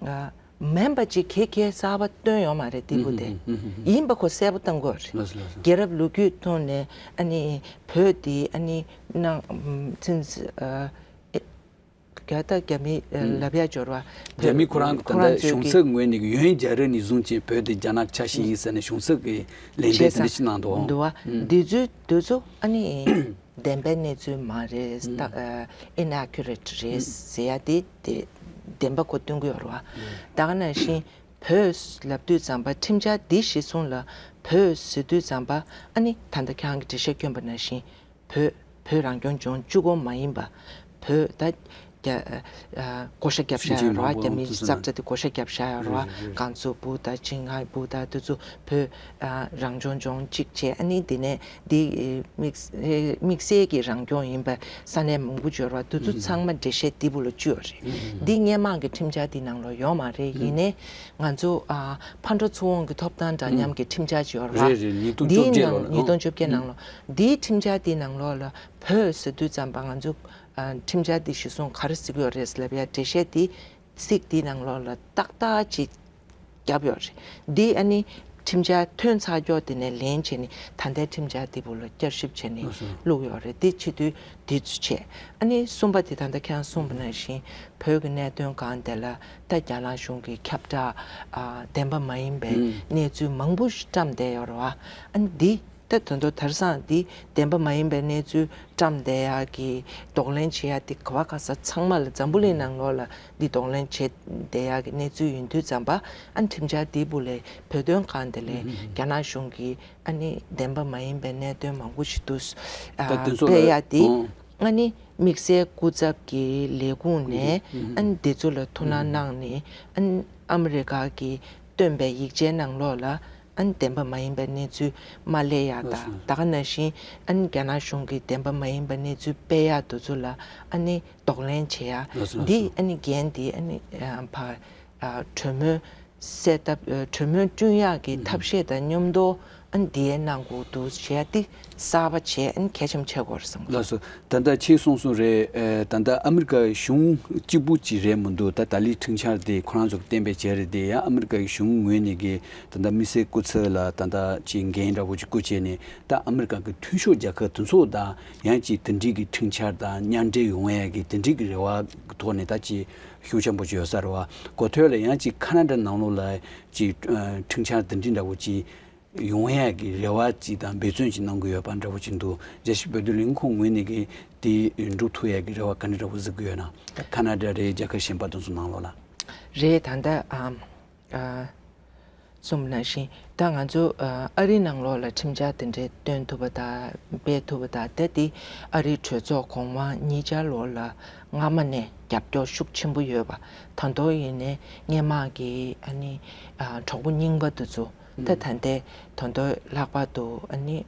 ཨ་མིན་པ་ཅིག་གེ་གེ་གསར་པ་བཏོན་ཡོད་མ་རེད་དེ་བུ་དེ། ཨུ་ཧུ། ཨུ་ཧུ། ཡིན་པ་ཁོ་གསལ་པོ་བཏང་དགོས་རེད། ལགས་སོ་ལགས་སོ། རྒྱལ་རབས་ལོ་རྒྱུས་ཐོག་ནས་ཨ་ནི་བོད་དེ་ཨ་ནི་ནང་ཚིན་ཨ་ཨེ། རྒྱ་ད་རྒྱ་མི་ཨ་ཨུམ། ལབ་ཡ་འབྱོར་བ། རྒྱ་མི་ཁོ་རང་གི་ད་ཁོ་རང་ལྟ་ཚོས་གཞུང་ཀྱི་ཚབ་ངོས་ནས་ཡོན་རྒྱ་རི་ནས་བཟུང་ཅིང་བོད་དེ་རྒྱ་ནག་ཆ་ཤས་ཡིན་ཟེར་ནས་གཞུང་ཚབ་ཀྱི་ལན་འདེབས་དེ་འདྲ་ཞིག་གནང་འདུག་འདུག་བ། ཨུམ། འདི་ཚོའི་འདི་ཚོ་ཨ་ནི་བདེན་པའི་གནས་ཚུལ་མ་རེད། ཨུམ། ད་ཨ་ཨིན་ཨེ་ཁུ་རེ་ཊི་རེད་ཟེར་ཡ་དེ་དེ་བདེན་པ་ཁོ་སྟོན་གི་ཡོད་རེད་བ། ཨུམ། ད་ག་ནང་བཞིན་བོད་ལབ་དུས་ཙམ་པ་ཁྲིམས་འཆར་འདི་གཞིར་བཟུང་ལ་བོད་ཟེར་དུས་ཙམ་པ་ཨ་ནི་ད་ལྟ་ཁྱེད་རང་གི་འགྲེལ་བཤད་བསྐྱོན་པ་ནང་བཞིན། བོད་བོད་རང་སྐྱོང་ལྗོངས་གཅིག་པོ་མ་ཡིན་པ། བོད་ད་རྒྱ་ཨ་གོ་ཤ་རྒྱབ་བཞག་ཡོད་རེད་བ། སེམས་ཅན་མང་པོ་རྒྱ་མི་དེ་ཚོ་ས་ཆ་དེ་གོ་ཤ་རྒྱབ་བཞག་ཡོད་རེད་བ། རེད་རེད་རེད། གངས་མཚོ་སྦུག་དང་ཆིངས་ཧྭ་སྦུག་དང་དེ་ཚོ་བོད་ཨ་རང་སྐྱོང་ལྗོངས་གཅིག་བྱས། ཨ་ནི་དེ་ནས་དེ་དམིགས་དམིགས་བསལ་གྱི་རང་སྐྱོང་ཡིན་པ་ས་གནས་མང་པོ་ཡོད་རེད་བ། དེ་ཚོ་ཚང་མ་འགྲེལ་བཤད་དེ་བུ་ལ་བཅུག་ཡོད་རེད། འདི་སྔོན་མ་གི་ཁྲིམས་འཆར་དེ་ནང་ལོགས་ཡོད་མ་རེད། ཡིན་ནའི་ང་ཚོ་ཨ་ཕར་འགྲོ་ཚུར་འོང་གི་ཐོབ་ཐང་འདྲ་མཉམ་གྱི་ཁྲིམས་འཆར་ཅིག་ཡོད་རེད་བ། རེད་རེད། ཉིས་སྟོང་བཅོ་བརྒྱད་ལོ་ལ། འདིའི་ནང་ཉིས་སྟོང་བཅོ་བརྒྱད་ནང་ལོ། འདིའི་ཁྲིམས་འཆར་འདིའི་ནང་ལོགས་ལ་བོད་ཟེར་དུས་ཙམ་པ་ང་ཚོ་ཨ་ཁྲིམས་འཆར་འདི་གཞིར་བཟུང་ག་རེ་ཟེར་གྱི་ཡོད་རེད་ལབ་ཡ་འགྲེལ་བཤད་འདི་ཚིག་འདིའི་ནང་ལོགས་ལ་ཏག་ཏག་ཅིག་བརྒྱབ་ཡོད་རེད། འདི་ཨ་ནི་ཁྲིམས་འཆར་ཐོན་ཚར་ཀྱོག་དེ་ནས་ལན་བྱས་ནས་ད་ལྟའི་ཁྲིམས་འཆར་འདི་བུ་ལ་བསྐྱར་ཞིབ་བྱས་ནས་ལགས་སོ། བླུགས་ཡོད་རེད། འདི་བྱེད་དུས་འདི་ཚོ་བྱས། ཨ་ནི་གསུམ་པ་དེ་ད་ལྟ་ཁྱེད་རང་གསུངས་པ་ནང་བཞིན་བོད་ཀྱི་གནད་དོན་སྒང་དེ་ལ་ད་རྒྱ་ནག་གཞུང་གི་ཁྱབ་བསྒྲགས་ཨ་བདེན་པ་མ་ཡིན་པའི་ཨུམ། གནས་ཚུལ་མང་པོ་ཞིག་བཀྲམ་བསྡད་ཡོད་རེད་བ། ཨ་ནི་འདི་ད་དོན་དུ་དེང་སང་འདི་བདེན་པ་མ་ཡིན་པའི་གནས་ཚུལ་བཀྲམ་བསྡད་ཡག་གི་གདོང་ལེན་བྱེད་ཡག་འདི་ག་བ་ག་ས་ཚང་མ་ལ་འཛམ་བུ་གླིང་ནང་ལོགས་ལ་འདི་གདོང་ལེན་བྱེད་བསྡད་ཡག་གི་གནས་ཚུལ་ཡིན་དུས་ཙམ་པ། ཨ་ནི་ཁྲིམས་འཆར་འདི་བུ་ལས་བོད་དོན་སྒང་དེ་ལས་ཨུམ། རྒྱ་ནག་གཞུང་གི་ཨ་ནི་བདེན་པ་མ་ཡིན་པའི་གནད་དོན་མང་པོ་ཞིག་འདུག་ཨ་ད་དེ་ཚོ་ལ་སྤེལ་ཡ་དེ། ཨོ། ཨ་ནི་དམིགས་བསལ་སྐུ་ཚབ་ཀྱི་ལས་ཁུངས་ནས་ཨུ་ཧུ། ཨ་ནི་འདི་ཚོ་ལ་ཐུགས་སྣང་གནང་ནས་ཨ་ནི་ཨ་མི་རི་ཀ་གིས་བཏོན་པའི་ཡིག་ཆའི་ནང་ལོགས་ལ་ཨ་ནི་བདེན་པ་མ་ཡིན་པའི་གནས་ཚུལ་མ་སླེབས་ཡ་དང་། ལགས་སོ། ད་ག་ནང་བཞིན་ཨ་ནི་རྒྱ་ནག་གཞུང་གིས་བདེན་པ་མ་ཡིན་པའི་གནས་ཚུལ་སྤེལ་ཡ་དེ་ཚོ་ལ་ཨ་ནི་གདོང་ལེན་བྱེད་ཡ། ལགས་སོ། ལགས་འདི་སོ། ཨ་ནི་འགན་འདི་ཨ་ནི་ཨ་ཕ་ཨ་གྲོས་མོལ་སེལ་ཐབས་ཨ་གྲོས་མོལ་བསྐྲུན་ཡག་གི་ཐབས་ཤེས་དང་མཉམ་དུ་ཨ་ནི་འདི་ཡའི་གནང་དགོས་འདུག་བྱས་ཏེ་གསར་པ་བྱས་ཨ་ནི་གལ་ཆེན་པོ་ཆགས་ཀྱི་ཡོད་རེད་བསམ་གྱི། ལགས་སོ། ད་ལྟ་ཁྱེད་གསུངས་སོང་རེད། ཨ་ད་ལྟ་ཨ་མི་རི་ཀ་གཞུང་གཅིག་པུ་ཅིག་རེད་མི་འདུག་ད་ད་ལི་ཁྲིམས་འཆར་དེ་ཁོ་རང་ཚོ་གཏན་འབེབས་བྱས་རེད་དེ། ཡང་ཨ་མི་རི་ཀ་གཞུང་ངོས་ནས་གི་ད་ལྟ་དམིགས་བསལ་སྐུ་ཚབ་ལ་ད་ལྟ་ཅིག་འགན་འདྲ་བོ་ཅིག་བསྐུར་བྱས་ནས་ད་ཨ་མི་རི་ཀ་གི་མཐུན་ཕྱོགས་རྒྱལ་ཁབ་དེ་ཚོ་དང་ཡང་ཅིག་དེ་འདྲའི་གི་ཁྲིམས་འཆར་དང་མཉམ་འབྲེལ་ཡོང་ཡ་གི་དེ་འདྲའི་གི་རེ་བ་གི་ཐོག་ནས་ད་ཅིག་ཤུགས་ཆེན་པོ་ཅིག་ཡོད་ས་རེད་བ། གོ་ཐོས་ལ་ཡང་ཅིག་ཁ་ན་ཌ་ནང་ལོགས་ལ་ཅིག་ཨ་ཁྲིམས་འཆར་དེ་འདྲའི་འདྲ་བོ་ཅིག་ཡོང་ཡ་གི་རེ་བ་ཅིག་དང་འབད་བརྩོན་ཅིག་གནང་གི་ཡོད་པ་འདྲ་བོ་ཅིག་འདུག་རྒྱལ་སྤྱིའི་བོད་དོན་ལས་ཁུངས་ངོས་ནས་གི་དེ་འགྲུབ་ཐུབ་ཡ་གི་རེ་བ་ག་འདྲ་འདྲ་བོ་གཟིགས་ཀྱི་ཡོད་ན། ཁ་ན་ཌ་རེད། རྒྱལ་ཁབ་གཞན་པ་དེ་ཚོ་ནང་ལོགས་ལ། རེད། ད་ལྟ་ཨམ་ཨ་ གསུངས་པ་ནང་བཞིན་ད་ང་ཚོ་ཨ་རིའི་ནང་ལོགས་ལ་ཁྲིམས་འཆར་དེ་འདྲའི་བཏོན་ཐུབ་པ་དང་སྤེལ་ཐུབ་པ་དང་ད་དེ་ཨ་རིའི་གྲོས་ཚོགས་གོང་མ་གཉིས་ཆར་ལོགས་ལ་སྔ་མ་ནས་རྒྱབ་སྐྱོར་ཤུགས་ཆེན་པོ་ཡོད་པ་ད་དུང་ཡིན་ནའི་སྔོན་མ་གི་ཨ་ནི་གྲོགས་པོ་རྙིང་པ་དེ་ཚོ་ད་ད་ལྟའི་ད་དུང་ལྷག་པར་དུ་ཨ་ནི།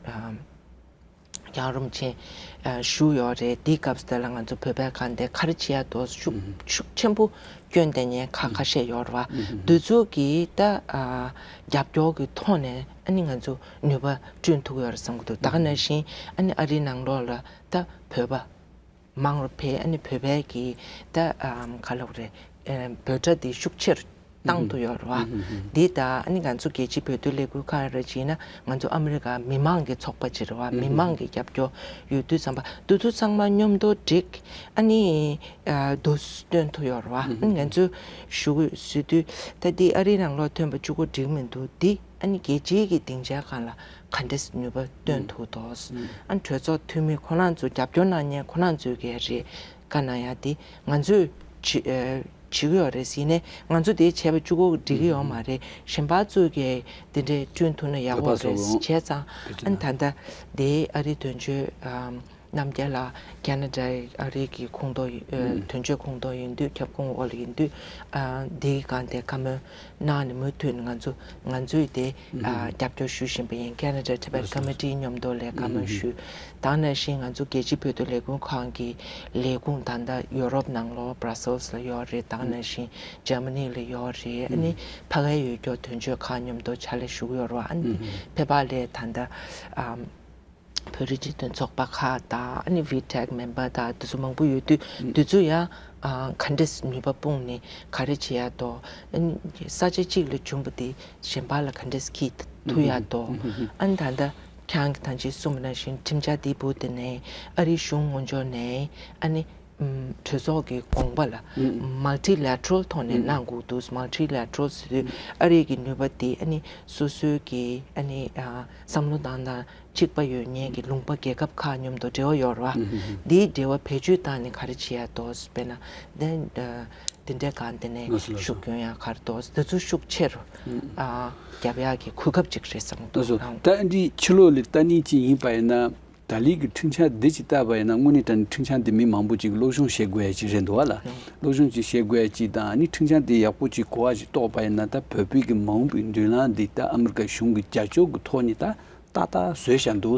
རྒྱལ་བ་རིན་པོ་ཆེ་བཞུགས་ཡོད་རེད། དེའི་སྐབས་སུ་དེ་ལ་ང་ཚོ་བོད་པའི་ཁ་འདི་ག་རེ་བྱེད་ཡ་འདུག་ཤུགས་ཤུགས་ཆེན་པོ་སྐྱོན་དེ་ཉན་ཁ་ཁ་ཤས་ཡོད་རེད་བ། འདི་ཚོ་གིས་ད་རྒྱབ་སྐྱོར་གྱི་ཐོག་ནས་ཨ་ནི་ང་ཚོ་ནུས་པ་བསྐྲུན་ཐུབ་ཡོད་རེད་བསམ་གྱི་འདུག་ད་ག་ནང་བཞིན་ཨ་ནི་ཨ་རིའི་ནང་ལོགས་ལ་ད་བོད་པ་མང་རུ་འཕེལ་ཨ་ནི་བོད་པའི་གི་ད་ག་ལབ་རེད། བོད་སྒྲ་འདི་ཤུགས་ཆེར་བཏང་དུ་ཡོད་རེད་བ། འདི་ད་ཨ་ནི་ང་ཚོ་རྒྱལ་སྤྱིའི་བོད་དོན་ལས་འགུལ་ཁང་རེ་བྱས་ན་ང་ཚོ་ཨ་མི་རི་ཀ་མི་མང་གི་ཚོགས་པ་ཅིག་རེད་བ། མི་མང་གི་རྒྱབ་སྐྱོར་ཡོད་དུས་ཙམ་པ་འདི་ཚོ་ཚང་མ་མཉམ་དུ་བསྒྲིགས་ཨ་ནི་འདུག་སྟོན་ཐུབ་ཡོད་རེད་བ། ཨ་ནི་ང་ཚོ་ཞུ་གི་ཟེར་དུས་ད་འདི་ཨ་རིའི་ནང་ལོགས་ཐོན་པ་གཅིག་པོ་འགྲིག་མི་འདུག་འདི་ཨ་ནི་རྒྱལ་སྤྱིའི་གི་སྡིངས་ཆའི་སྒང་ལ་ག་འདྲས་ནུས་པ་བཏོན་ཐུབ་འདུག་ཨ་ནི་གྲོས་ཚོགས་འཐུས་མི་ཁོ་རང་ཚོ་རྒྱབ་སྐྱོར་གནང་མཁན་ཁོ་རང་ཚོའི་གི་རེད། བཀའ་གནང་ཡ་དེ་ང་ཚོས་བྱེད་ཨ་བྱེད་ཀྱི་ཡོད་རེད་ཟེར་ནས་ང་ཚོ་དེ་བྱས་པ་གཅིག་པོ་འགྲིག་གི་ཡོད་མ་རེད། གཞན་པ་ཚོས་ཀྱི་དེ་འདྲའི་བསྐྲུན་ཐུབ་ན་ཡག་པོ་རེད་བྱས་ཙང་ཨ་ནི་ད་ལྟ་དེ་ཨ་རིའི་དོན་གཅོད་ཨམ་རྣམ་རྒྱལ་ལགས་ཀེ་ན་ཌའི་ཨ་རིའི་གི་ཁོངས་གཏོགས་ཡིན་ཨ་དོན་གཅོད་ཁོངས་གཏོགས་ཡིན་དུས་ཁྱབ་ཁོངས་འོག་ལ་ཡིན་དུས་ཨ་དེའི་སྒང་དེ་བཀའ་མོལ་གནང་ནས་མུ་མཐུད་ནས་ང་ཚོ་ང་ཚོས་དེ་ཨ་རྒྱབ་སྐྱོར་ཞུ་བཞིན་པ་ཡིན། ཁེ་ན་ཌ་ཊི་བེཊ་ཀོ་མི་ཊིའི་མཉམ་དུ་ལས་བཀའ་མོལ་ཞུས། ད་ནང་བཞིན་ང་ཚོ་རྒྱལ་སྤྱིའི་བོད་དོན་ལས་ཁུངས་ཁང་གི་ལས་ཁུངས་ད་ལྟ་ཡུ་རོབ་ནང་ལོགས་Brussels་ལ་ཡོད་རེད། ད་ནང་བཞིན་Germany་ལ་ཡོད་རེད། ཨ་ནི་ཕ་གའི་ཡུལ་སྐྱོར་དོན་གཅོད་ཁང་མཉམ་དུ་ཕྱག་ལས་ཞུ་གི་ཡོད་རེད་བ། ཨ་ནི་ཕེབས་པ་ལས་ད་ལྟ་ཨམ་བོད་རིགས་སྤྱི་མཐུན་ཚོགས་པ་ཁག་དང་ཨ་ནི་ཝི་ཊེག་མེམ་བར་དང་དེ་ཚོ་མང་པོ་ཡོད་དུས་དེ་ཚོ་ཡང་ག་འདྲས་ནུས་པ་སྤུངས་ནས་ག་རེ་བྱེད་ཡ་དོ། ཨ་ནི་ས་ཆ་གཅིག་ལ་བྱུང་པ་དེ་གཞན་པ་ལ་ག་འདྲས་འཁྱེར་ཐུབ་ཡ་དོ། ཨ་ནི་ད་ལྟ་ཁྱེད་རང་གིས་ད་ཅི་གསུངས་པ་ནང་བཞིན་ཁྲིམས་འཆར་འདི་བུ་དེ་ནས་ཨ་རིའི་གཞུང་ངོས་ཕྱོགས་ནས་ཨ་ནི་གྲོས་ཚོགས་ཀྱི་དགོངས་པ་ལ་multilateral་ཐོག་ནས་གནང་དགོས་འདུག multilateral་ཟེར་དུས་ཨ་རིའི་གི་ནུས་པ་དེ་ཨ་ནི་སོ་སོའི་གི་ཨ་ནི་བསམ་བློ་བཏང་སྟངས་གཅིག་པ་ཡོད་མཁན་གྱི་ལུང་པ་རྒྱལ་ཁབ་ཁག་མཉམ་དུ་འབྲེལ་བ་ཡོད་རེད་བ། འདིའི་འབྲེལ་བ་བེད་སྤྱོད་བཏང་ནས་ག་རེ་བྱེད་ཡ་འདུག་དཔེར་ན་དེ་དེ་འདྲའི་སྒང་དེ་ནས་ཤུགས་སྐྱོན་ཡ་ག་རེ་འདུག་དེ་ཚོ་ཤུགས་ཆེ་རུ་ཨ་རྒྱབ་ཡག་གི་གོ་སྐབས་ཅིག་རེད་བསམ་གྱི་འདུག་ད་འདི་ཕྱི་ལོགས་ལ་ལྟ་ནི་ཅིག་ཡིན་པ་ཡིན་ན་ད་ལི་གི་ཁྲིམས་འཆར་འདི་ཅིག་བལྟས་པ་ཡིན་ན་དངོས་གནས་དྲང་གནས་ཁྲིམས་འཆར་འདི་མི་མང་པོ་ཅིག་སློབ་སྦྱོང་བྱེད་དགོས་ཡ་ཅིག་རེད་འདུག་བ་ལ། སློབ་སྦྱོང་ཅིག་བྱེད་དགོས་ཡ་ཅིག་དང་ཨ་ནི་ཁྲིམས་འཆར་འདི་ཡག་པོ་ཅིག་གོ་བ་ཅིག་རྟོགས་པ་ཡིན་ན་ད་བོད་པའི་གི་མ་འོངས་པའི་མདུན་ལམ་འདི་ད་ཨ་མི་རི་ཀ་གཞུང་གི་རྒྱབ་སྐྱོར་གི་ཐོག་ནས་ད་ཏག་ཏག་བཟོས་བཞག་འདུག་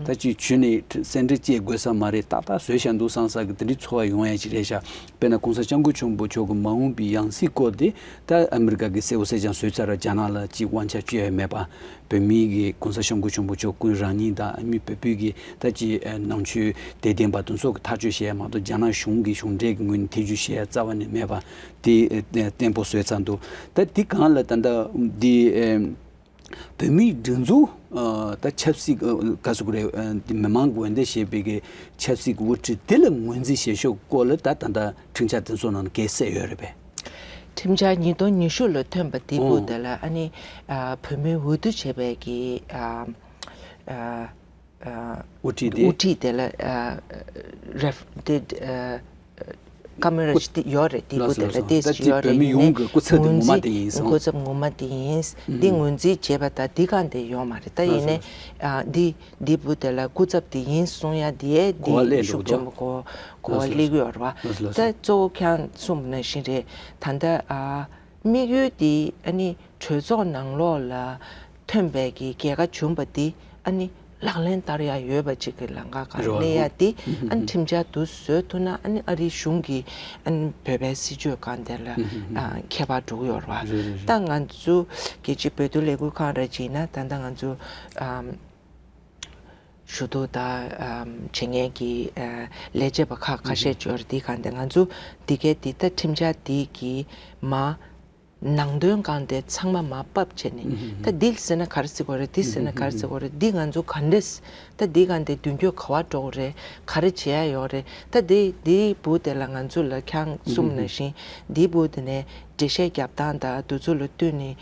ད་ཅིག་བྱུས་ནས་སེ་འབྲས་བཅད་དགོས་ས་མ་རེད། ཏག་ཏག་བཟོས་བཞག་འདུག་བསམ་ས་གི་དེ་འདྲའི་ཚོར་བ་ཡོང་ཡ་ཅིག་རེད་ཤག་དཔེར་ན་༸གོང་ས་༸སྐྱབས་མགོན་ཆེན་པོ་མཆོག་གི་མ་འོངས་པའི་ཡང་སྲིད་སྐོར་དེ་ད་ཨ་མི་རི་ཀ་གི་གསལ་པོ་གསལ་རྐྱང་བཟོས་ཚར། རྒྱ་ནག་ལ་ཅིག་དབང་ཆ་སྤྱོད་ཡ་མེད་པ། བོད་མིའི་གི་༸གོང་ས་༸སྐྱབས་མགོན་ཆེན་པོ་མཆོག་ཀུན་རང་ཉིད་དང་ཨ་མི་བོད་པའི་གི་ད་ཅིག་ནང་ཆོས་དད་ལྡན་པ་དེ་ཚོ་གི་ཐག་གཅོད་བྱེད་ཡ་མ་གཏོགས་རྒྱ་ནག་གཞུང་གི་གཞུང་འབྲེལ་གི་ངོས་ནས་ཐེ་བྱུས་བྱེད་ཡ་རྩ་བ་ནས་མེད་པ་དེ་ཨ་བརྟན་པོ་བཟོས་ཚར་འདུག་ད་འདི་སྒང་ལ་ད་ལྟ་འདི་ཨ་བོད་མིའི་སྒྲིག་འཛུགས་ཨ་ད་ཆབ་སྲིད་ཨ་ག་ཟེར་དགོས་རེད། ཨ་འདི་མི་མང་གི་འོས་འདེམས་བྱས་པའི་གི་ཆབ་སྲིད་ཀྱི་དབུ་ཁྲིད་དེ་ལ་ངོས་འཛིན་བྱེད་ཕྱོགས་སྐོར་ལ་ད་ད་ལྟ་ཁྲིམས་འཆར་དེ་ཚོ་ནང་ལ་ག་རེ་གསལ་ཡོད་རེད་པས། ཁྲིམས་འཆར་ཉིས་སྟོང་ཉི་ཤུ་ལ་ཐོན་པ་དེ་བུ་ཨོ་དེ་ལ་ཨ་ནི་ཨ་བོད་མིའི་འོས་བསྡུ་བྱས་པའི་གི་ཨ་ཨ་ཨ་དབུ་ཁྲིད་དེ། དབུ་ཁྲིད་དེ་ལ་ཨ་རེ་དེ་ཨ་བཀའ་མོལ་ར་ཞིག་དེ་ཡོད་རེད། དེ་བུ་དེ་ལ་དེ་ཞིག་ཡོད་རེད། ཡིན་ནའི་ངོས་འཛིན་སྐུ་ཚབ་ངོ་མ་དེ་ཡིན་སོང་། སྐུ་ཚབ་ངོ་མ་དེ་ཡིན། འདི་ངོས་འཛིན་བྱས་པ་དང་འདི་གང་དེ་ཡོད་མ་རེད། ད་ཡིན་ནའི་ཨ་འདི་འདི་བུ་དེ་ལ་སྐུ་ཚབ་དེ་ཡིན་གསུང་ཡ་དེ་གོ་བ་དེ་སླེབས་ཤུགས་འགྲོ་ཆེན་པོ་གོ་གོ་བ་སླེབས་ཡོད་རེད་བ། ལགས་སོ། ད་གཙོ་བོ་ཁྱེད་རང་གསུངས་པ་ནང་བཞིན་རེད། ད་ལྟ་ཨ་དམིགས་ཡུལ་དེ་ཨ་ནི་གྲོས་ཚོགས་ནང་ལོགས་ལ་ཐོན་པའི་གི་རྒྱལ་ཁ་བྱུང་པ་དེ་ཨ་ནི་ལག་ལེན་བསྟར་ཡ་ཡོད་པ་ཅིག་གི་ལམ་ཁ་སྒང་སླེབས་ཡ་དེ་ཨ་ནི་ཁྲིམས་འཆར་དུ་བཟོས་ཐུབ་ན་ཨ་ནི་ཨ་རིའི་གཞུང་གིས་ཨ་ནི་བོད་པའི་སྲིད་བྱུས་སྒང་དེ་ལ་ཨ་ཁྱད་པར་འགྲོ་གི་ཡོད་རེད་བ། ད་ང་ཚོ་རྒྱལ་སྤྱིའི་བོད་དོན་ལས་འགུལ་ཁང་རེ་བྱས་ན་ད་ལྟ་ང་ཚོ་ཨམ་ཞུ་གཏུག་དང་ཨམ་བྱེད་མཁན་གྱི་ཨ་ལས་བྱེད་པ་ཁག་ཁ་ཤས་ཅིག་ཡོད་རེད། དེའི་སྒང་དེ་ང་ཚོ་འདི་གའི་འདི་ལྟ་ཁྲིམས་འཆར་འདི་གི་མ་ནང་དོན་སྒང་དེ་ཚང་མ་མར་ཕབ་བྱས་ནས་ད་འདི་ཟེར་ན་ག་རེ་ཟེར་དགོས་རེད། འདི་ཟེར་ན་ག་རེ་ཟེར་དགོས་རེད། འདི་ང་ཚོ་ག་འདྲས་ད་འདི་སྒང་དེ་མདུན་སྐྱོད་ག་པར་འགྲོ་དགོས་རེད། ག་རེ་བྱེད་ཡ་ཡོད་རེད། ད་འདི་འདིའི་བུ་དེ་ལ་ང་ཚོ་ལ་ཁྱེད་རང་གསུངས་པ་ནང་བཞིན་འདིའི་བུ་དེ་ནས་ འགྲེལ་བཤད་རྒྱབ་སྟངས་དང་དེ་ཚོ་ལ་བསྟུན་ནས་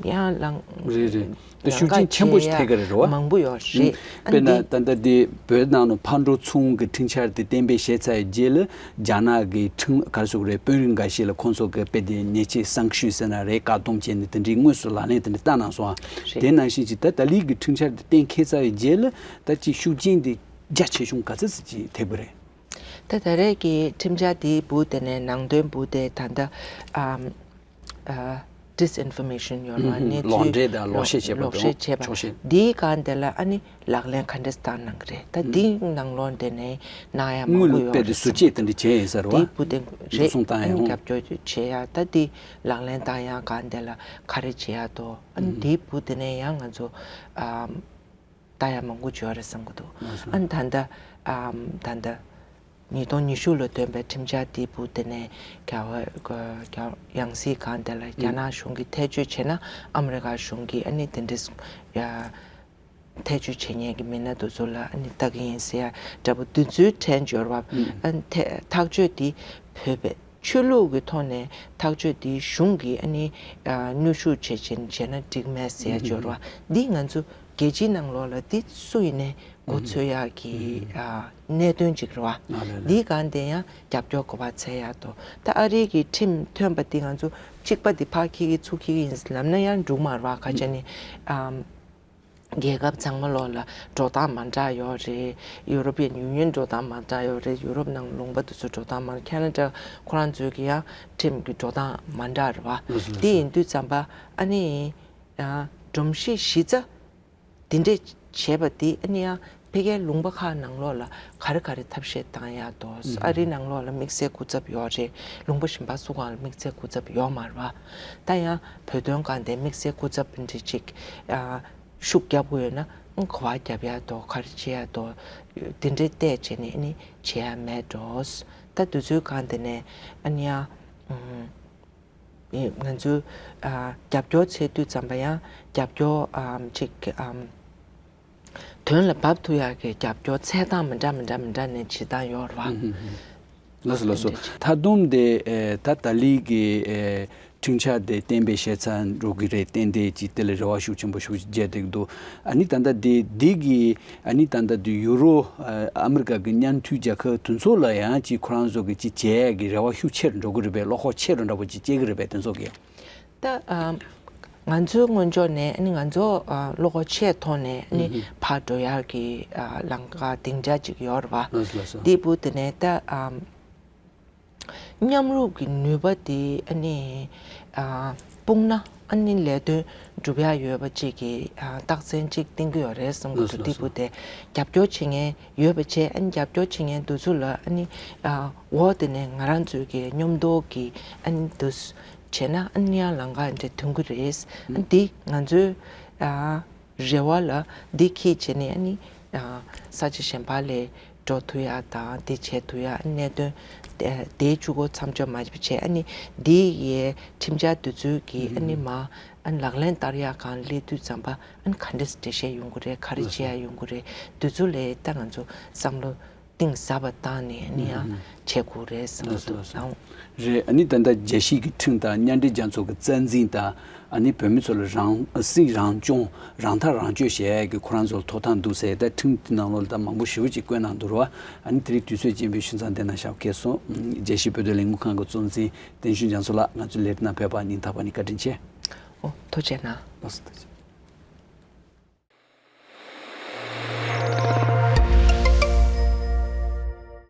ཡང་ལང་། རེད་རེད། དེ་ལང་ཤུགས་རྐྱེན་ཆེན་པོ་ཞིག་ཐེབས་ཀྱི་རེད་བ། མང་པོ་ཡོད་རེད། དཔེར་ན་ད་ལྟ་དེ་བོད་ནང་ལ་ཕར་འགྲོ་ཚུར་འོང་གི་འཕྲིན་བཅར་དེ་གཏན་འབེབས་བྱས་ཚར་བའི་རྗེས་ལ། རྒྱ་ནག་གི་ཁྲིམས་ག་རེ་ཟེར་དགོས་རེད། དཔོན་རིགས་འགའ་ཤས་ལ་ཁོང་ཚོ་གི་དཔེ་དེ་ཉེས་ཆད་གསང་ཞུས་ཟེར་ན་རེད། བཀག་སྡོམ་བྱས་ནས་དེ་འདྲའི་དངོས་སུ་ལག་ལེན་དེ་འདྲ་བསྟར་གནང་སོང་བ། རེད། དེ་ནང་བཞིན་གྱི་ད་ཏཱ་ལའི་གི་ཁྲིམས་འཆར་དེ་གཏན་འཁེལ་ཚར་བའི་རྗེས་ལ་ད་ཅིག་ཤུགས་རྐྱེན་དེ་རྒྱ་ཆེ་ཆུང་ག་ཚོད་ཙམ་ཅིག་ཐེབས་ཀྱི་རེད། ད་ད་རེས་ཀྱི་ཁྲིམས་འཆར་དེའི་སྦུག་དེ་ནས་ནང་དོན་སྦུག་དེ་ད་ལྟ་ཨམ། ཨ། disinformation ཡོད་རེད་བ། ཨུ་ཧུམ། གནས་ཚུལ་ལོག་འགྲེལ་དང་ལོག་བཤད་བྱས་པ་ལོག་དང་བཤད་བྱས་པ། ཕྱོགས་བཤད། འདིའི་སྒང་དེ་ལ་ཨ་ནི་ལག་ལེན་ག་འདྲས་བསྟར་གནང་གི་རེད། ད་ཨུ། འདིའི་ནང་ལོགས་དེ་ནས་གནང་ཡ་མང་པོ་ཡོད་རེད། དངུལ་དཔེ་དེ་ཟུར་བཅད་དེ་འདྲ་བྱས་ཡིན་ས་རེད་བ། འདིའི་སྦུག་དེ་རེད། འཛུགས་སྐྲུན་བཏང་ཡ་ཨ་ནི་ཧོང་། རྒྱབ་སྐྱོར་བྱེད་ཡ། ད་འདི་ལག་ལེན་བསྟར་ཡ་སྒང་དེ་ལ་ག་རེ་བྱེད་ཡ་འདུག་ཨ་ནི་ཨུ། འདིའི་སྦུག་དེ་ནས་ཡང་ང་ཚོ་ཨམ། ལྟ་ཡ་མང་པོ་ཅིག་ཡོད་རེད་བསམ་གྱི་འདུག་ལགས་སོ། ཨ་ནི་ད་ལྟ་ཨམ། ད་ལྟ་ཉིས་སྟོང་ཉི་ཤུ་ལོ་ཐོན་པའི་ཁྲིམས་འཆར་དེའི་སྦུག་དེ་ནས་རྒྱ་བ་རྒྱ་ཡང་སྲིད་སྒང་དེ་ལ་རྒྱ་ནག་གཞུང་གིས་ཐེ་བྱུས་བྱས་ན་ཨ་མི་རི་ཀ་གཞུང་གིས་ཨ་ནི་དེ་འདྲས་ཡ་ཐེ་བྱུས་བྱེད་མཁན་གྱི་མི་སྣ་དེ་ཚོ་ལ་ཨ་ནི་ལྟ་གི་ཡིན་ཟེར་ཡ་འདྲ་པོ་དེ་ཚོའི་ཕྲན་ཅིག་ཡོད་རེད་བ། ཨ་ནི་ཐེ་ཐག་གཅོད་དེ་བོད་པའི་ཆོས་ལུགས་ཀྱི་ཐོག་ནས་ཐག་གཅོད་འདི་གཞུང་གིས་ཨ་ནི་ཨ་གནོན་ཤུགས་བྱེད་བྱེད་བྱས་ན་འགྲིག་མེད་ཟེར་ཡ་སྦྱོར་བ་འདི་ང་ཚོ་རྒྱལ་སྤྱིའི་ནང་ལོགས་ལ་འདི་སུ་ཡིན་ནའི་མགོ་ཚོས་ཡག་གི་ཨ་གནད་དོན་ཅིག་རེད་བ། ཨ་ལེ་ལེ། འདིའི་སྒང་དེ་ཡང་རྒྱབ་སྐྱོར་གོ་བ་འཚལ་ཡག་འདུག་ད་ཨ་རིའི་གི་ཁྲིམས་ཐོན་པ་འདི་ང་ཚོ་གཅིག་པ་འདི་ཕར་འཁྱེར་གི་ཚུར་འཁྱེར་གི་ཡིན་ལབ་ན་ཡང་འགྲིག་མ་རེད་བ། ཁ་ཆེ་ནི་ཨ། རྒྱལ་ཁབ་ཚང་མ་ལོགས་ལ་འགྲོ་སྟངས་མ་འདྲ་ཡོད་རེད། ཡུ་རོ་པི་ཡན་ཡུ་ནི་ཡན་འགྲོ་སྟངས་མ་འདྲ་ཡོད་རེད། ཡུ་རོབ་ནང་ལུང་པ་དེ་ཚོ་འགྲོ་སྟངས་མ། ཁེ་ན་ཌ་ཁོ་རང་ཚོའི་གི་ཡང་ཁྲིམས་ཀྱི་འགྲོ་སྟངས་མ་འདྲ་རེད་བ། ལགས་སོ་ལགས་སོ། དེ་ཡིན་དུས་ཙམ་པ་ཨ་ནི་ཡང་སྒྲོམ་གཞི་གཞི་རྩ་དེ་འདྲས་བྱས་པ་དེ་ཨ་ནི་ཡང་ཕ་གིའི་ལུང་པ་ཁག་ནང་ལོགས་ལ་ག་རེ་ག་རེ་ཐབས་ཤེས་བཏང་ཡག་འདུག་ཨ་རིའི་ནང་ལོགས་ལ་དམིགས་བསལ་སྐུ་ཚབ་ཡོད་རེད། ལུང་པ་གཞན་པ་སུ་གང་ལ་དམིགས་བསལ་སྐུ་ཚབ་ཡོད་མ་རེད་བ། ད་ཡང་བོད་དོན་སྒང་དེ་དམིགས་བསལ་སྐུ་ཚབ་འདི་འདྲས་ཅིག་ཨ། ཤུགས་རྒྱབ་དགོས་ཡོད་ན་ག་པར་རྒྱབ་ཡག་འདུག་ག་རེ་བྱེད་ཡག་འདུག་དེ་འདྲའི་བལྟས་བྱས་ནས་ཨ་ནི་བྱེད་ཡག་མེད་འགྲོ། ད་དུས་ཚོད་གང་དེ་ནས་ཨ་ནི་ཡང་ཨུམ། ང་ཚོའི་ཨ་རྒྱབ་སྐྱོར་འཚོལ་དུས་ཙམ་པ་ཡང་རྒྱབ་སྐྱོར་ཨམ་ཅིག་ཨམ་དོན་ལ་འབབ་ཐུབ་ཡག་གི་རྒྱབ་སྐྱོར་འཚོལ་སྟངས་མི་འདྲ་མི་འདྲ་མི་འདྲ་ནས་བྱེད་སྟངས་ཡོད་རེད་བ། ལགས་སོ་ལགས་སོ། མཐའ་བསྡོམས་ཏེ་ཨེ་ད་ཏཱ་ལའི་གི་ཨེ་ཁྲིམས་འཆར་དེ་གཏན་འབེབས་བྱས་ཚར་འགྲོ་གི་རེད། ཏན་ཏན་ཅིག་དེ་ལ་རེ་བ་ཤུགས་ཆེན་པོ་ཞིག་བརྒྱབ་བསྡད་ཀྱི་འདུག་ཨ་ནི་ད་ལྟ་དེ་འདི་གི་ཨ་ནི་ད་ལྟ་དེ་ཡུ་རོ་ཨ་ཨ་མི་རི་ཀ་གི་མཉམ་མཐུན་རྒྱལ་ཁབ་དེ་ཚོ་ལ་ཡང་ཅིག་ཁོ་རང་ཚོ་གི་ཅིག་བྱེད་ཡས་ཀྱི་རེ་བ་ཤུགས་ཆེ་རུ་འགྲོ་གི་རེད་པས། བློ་ཁོག་ཆེ་རུ་འདྲ་པོ་ཅིག་སྐྱེ་གི་རེད་པས་དེ་ཚོ་གི། ད་ཨ་ང་ཚོའི་སྔོན་འཇོག་ནས་ཨ་ནི་ང་ཚོ་ཨ་བློ་ཁོག་ཆེ་ཐོག་ནས་ཨ་ནི་ཨུ་ཧུ། ཕར་འགྲོ་ཡག་གི་ཨ་ལམ་ཁ་སྡིངས་ཆ་ཅིག་ཡོད་རེད་བ། ལགས་སོ་ལགས་སོ། འདི་བུ་དེ་ནས་ད་ཨ་མཉམ་རུབ་ཀྱི་ནུས་པ་དེ་ཨ་ནི་ཨ་སྤུངས་ན་ཨ་ནི་ལས་དོན་སྒྲུབ་ཡག་ཡོད་པ་ཅིག་གི་ཨ་རྟགས་མཚན་ཅིག་བསྟན་གྱི་ཡོད་རེད་བསམ་གྱི་འདུག་ལགས་སོ་ལགས་སོ། འདི་བུ་དེ་རྒྱབ་སྐྱོར་བྱེད་མཁན་ཡོད་པ་བྱས། ཨ་ནི་རྒྱབ་སྐྱོར་བྱེད་མཁན་དེ་ཚོ་ལ་ཨ་ནི་ཨ་འོག་དེ་ནས་ང་རང་ཚོའི་གི་མཉམ་དུ་གི་ཨ་ནི་དུ་བྱས་ན་ཨ་ནི་ཡང་ལམ་ཁ་འདྲ་ཐོན་གྱི་རེད། ཨ་ནི་འདི་ང་ཚོའི་ཨ་རེ་བ་ལ་འདི་ཁྱེད་བྱས་ནས་ཨ་ནི་ཨ་ས་ཆ་གཞན་པ་ལ་འགྲོ་ཐུབ་ཡག་དང་འདི་བྱེད་ཐུབ་ཡག་གནད་དོན་དེ་དེའི་གཅིག་པོ་མཚམས་འཇོག་མ་བྱས། ཨ་ནི་འདི་ཡའི་ཁྲིམས་འཆར་དེ་ཚོའི་གི་ཨ་ནི་མ་ཨ་ནི་ལག་ལེན་བསྟར་ཡག་སྒང་སླེབས་དུས་ཙམ་པ་ཨ་ནི་ག་འདྲས་འགྲེལ་བཤད་ཡོང་གི་རེད། ག་རེ་བྱེད་ཡག་ཡོང་གི་རེད། དེ་ཚོ་ལ་ད་ང་ཚོ་བསམ་བློ་གཏིང་ཟབ་པ་བཏང་ནས་ཨ་ནི་ཡང་བྱེད་དགོས་རེད་བསམ་གྱི་འདུག་ཨང་། རེད། ཨ་ནི་ད་ལྟ་རྒྱལ་སྤྱིའི་གི་ཁྲིམས་དང་མཉམ་འབྲེལ་རྒྱལ་ཚོགས་ཀྱི་རྩ་འཛིན་དང་ཨ་ནི་བོད་མི་ཚོ་ལ་རང་སྲིད་རང་སྐྱོང་རང་ཐག་རང་གཅོད་བྱེད་ཡག་གི་ཁོ་རང་ཚོ་ལ་ཐོབ་ཐང་འདུག་ཟེར། ད་ཁྲིམས་དེ་ནང་ལོགས་ལ་ད་མང་པོ་ཞེ་པོ་ཅིག་བཀོད་གནང་འདུག་རེད་བ། ཨ་ནི་དེ་རིང་དུས་ཚོད་ཅན་པའི་ཞུ་མཚམས་དེ་ན་བཞག་གལ་སོང་། རྒྱལ་སྤྱིའི་བོད་དོན་ལས་འགུལ་ཁང་གི་གཙོ་འཛིན་བསྟན་ཆོས་རྒྱ་མཚོ་ལགས་ང་ཚོའི་ལས་རིམ་ནང་ཕེབས་པར་སྙིང་ཐག་པ་ནས་བཀའ་དྲིན་ཆེ། ཨོ་ཐུགས་རྗེ་གནང་། ལགས་སོ་ཐུགས་རྗེ།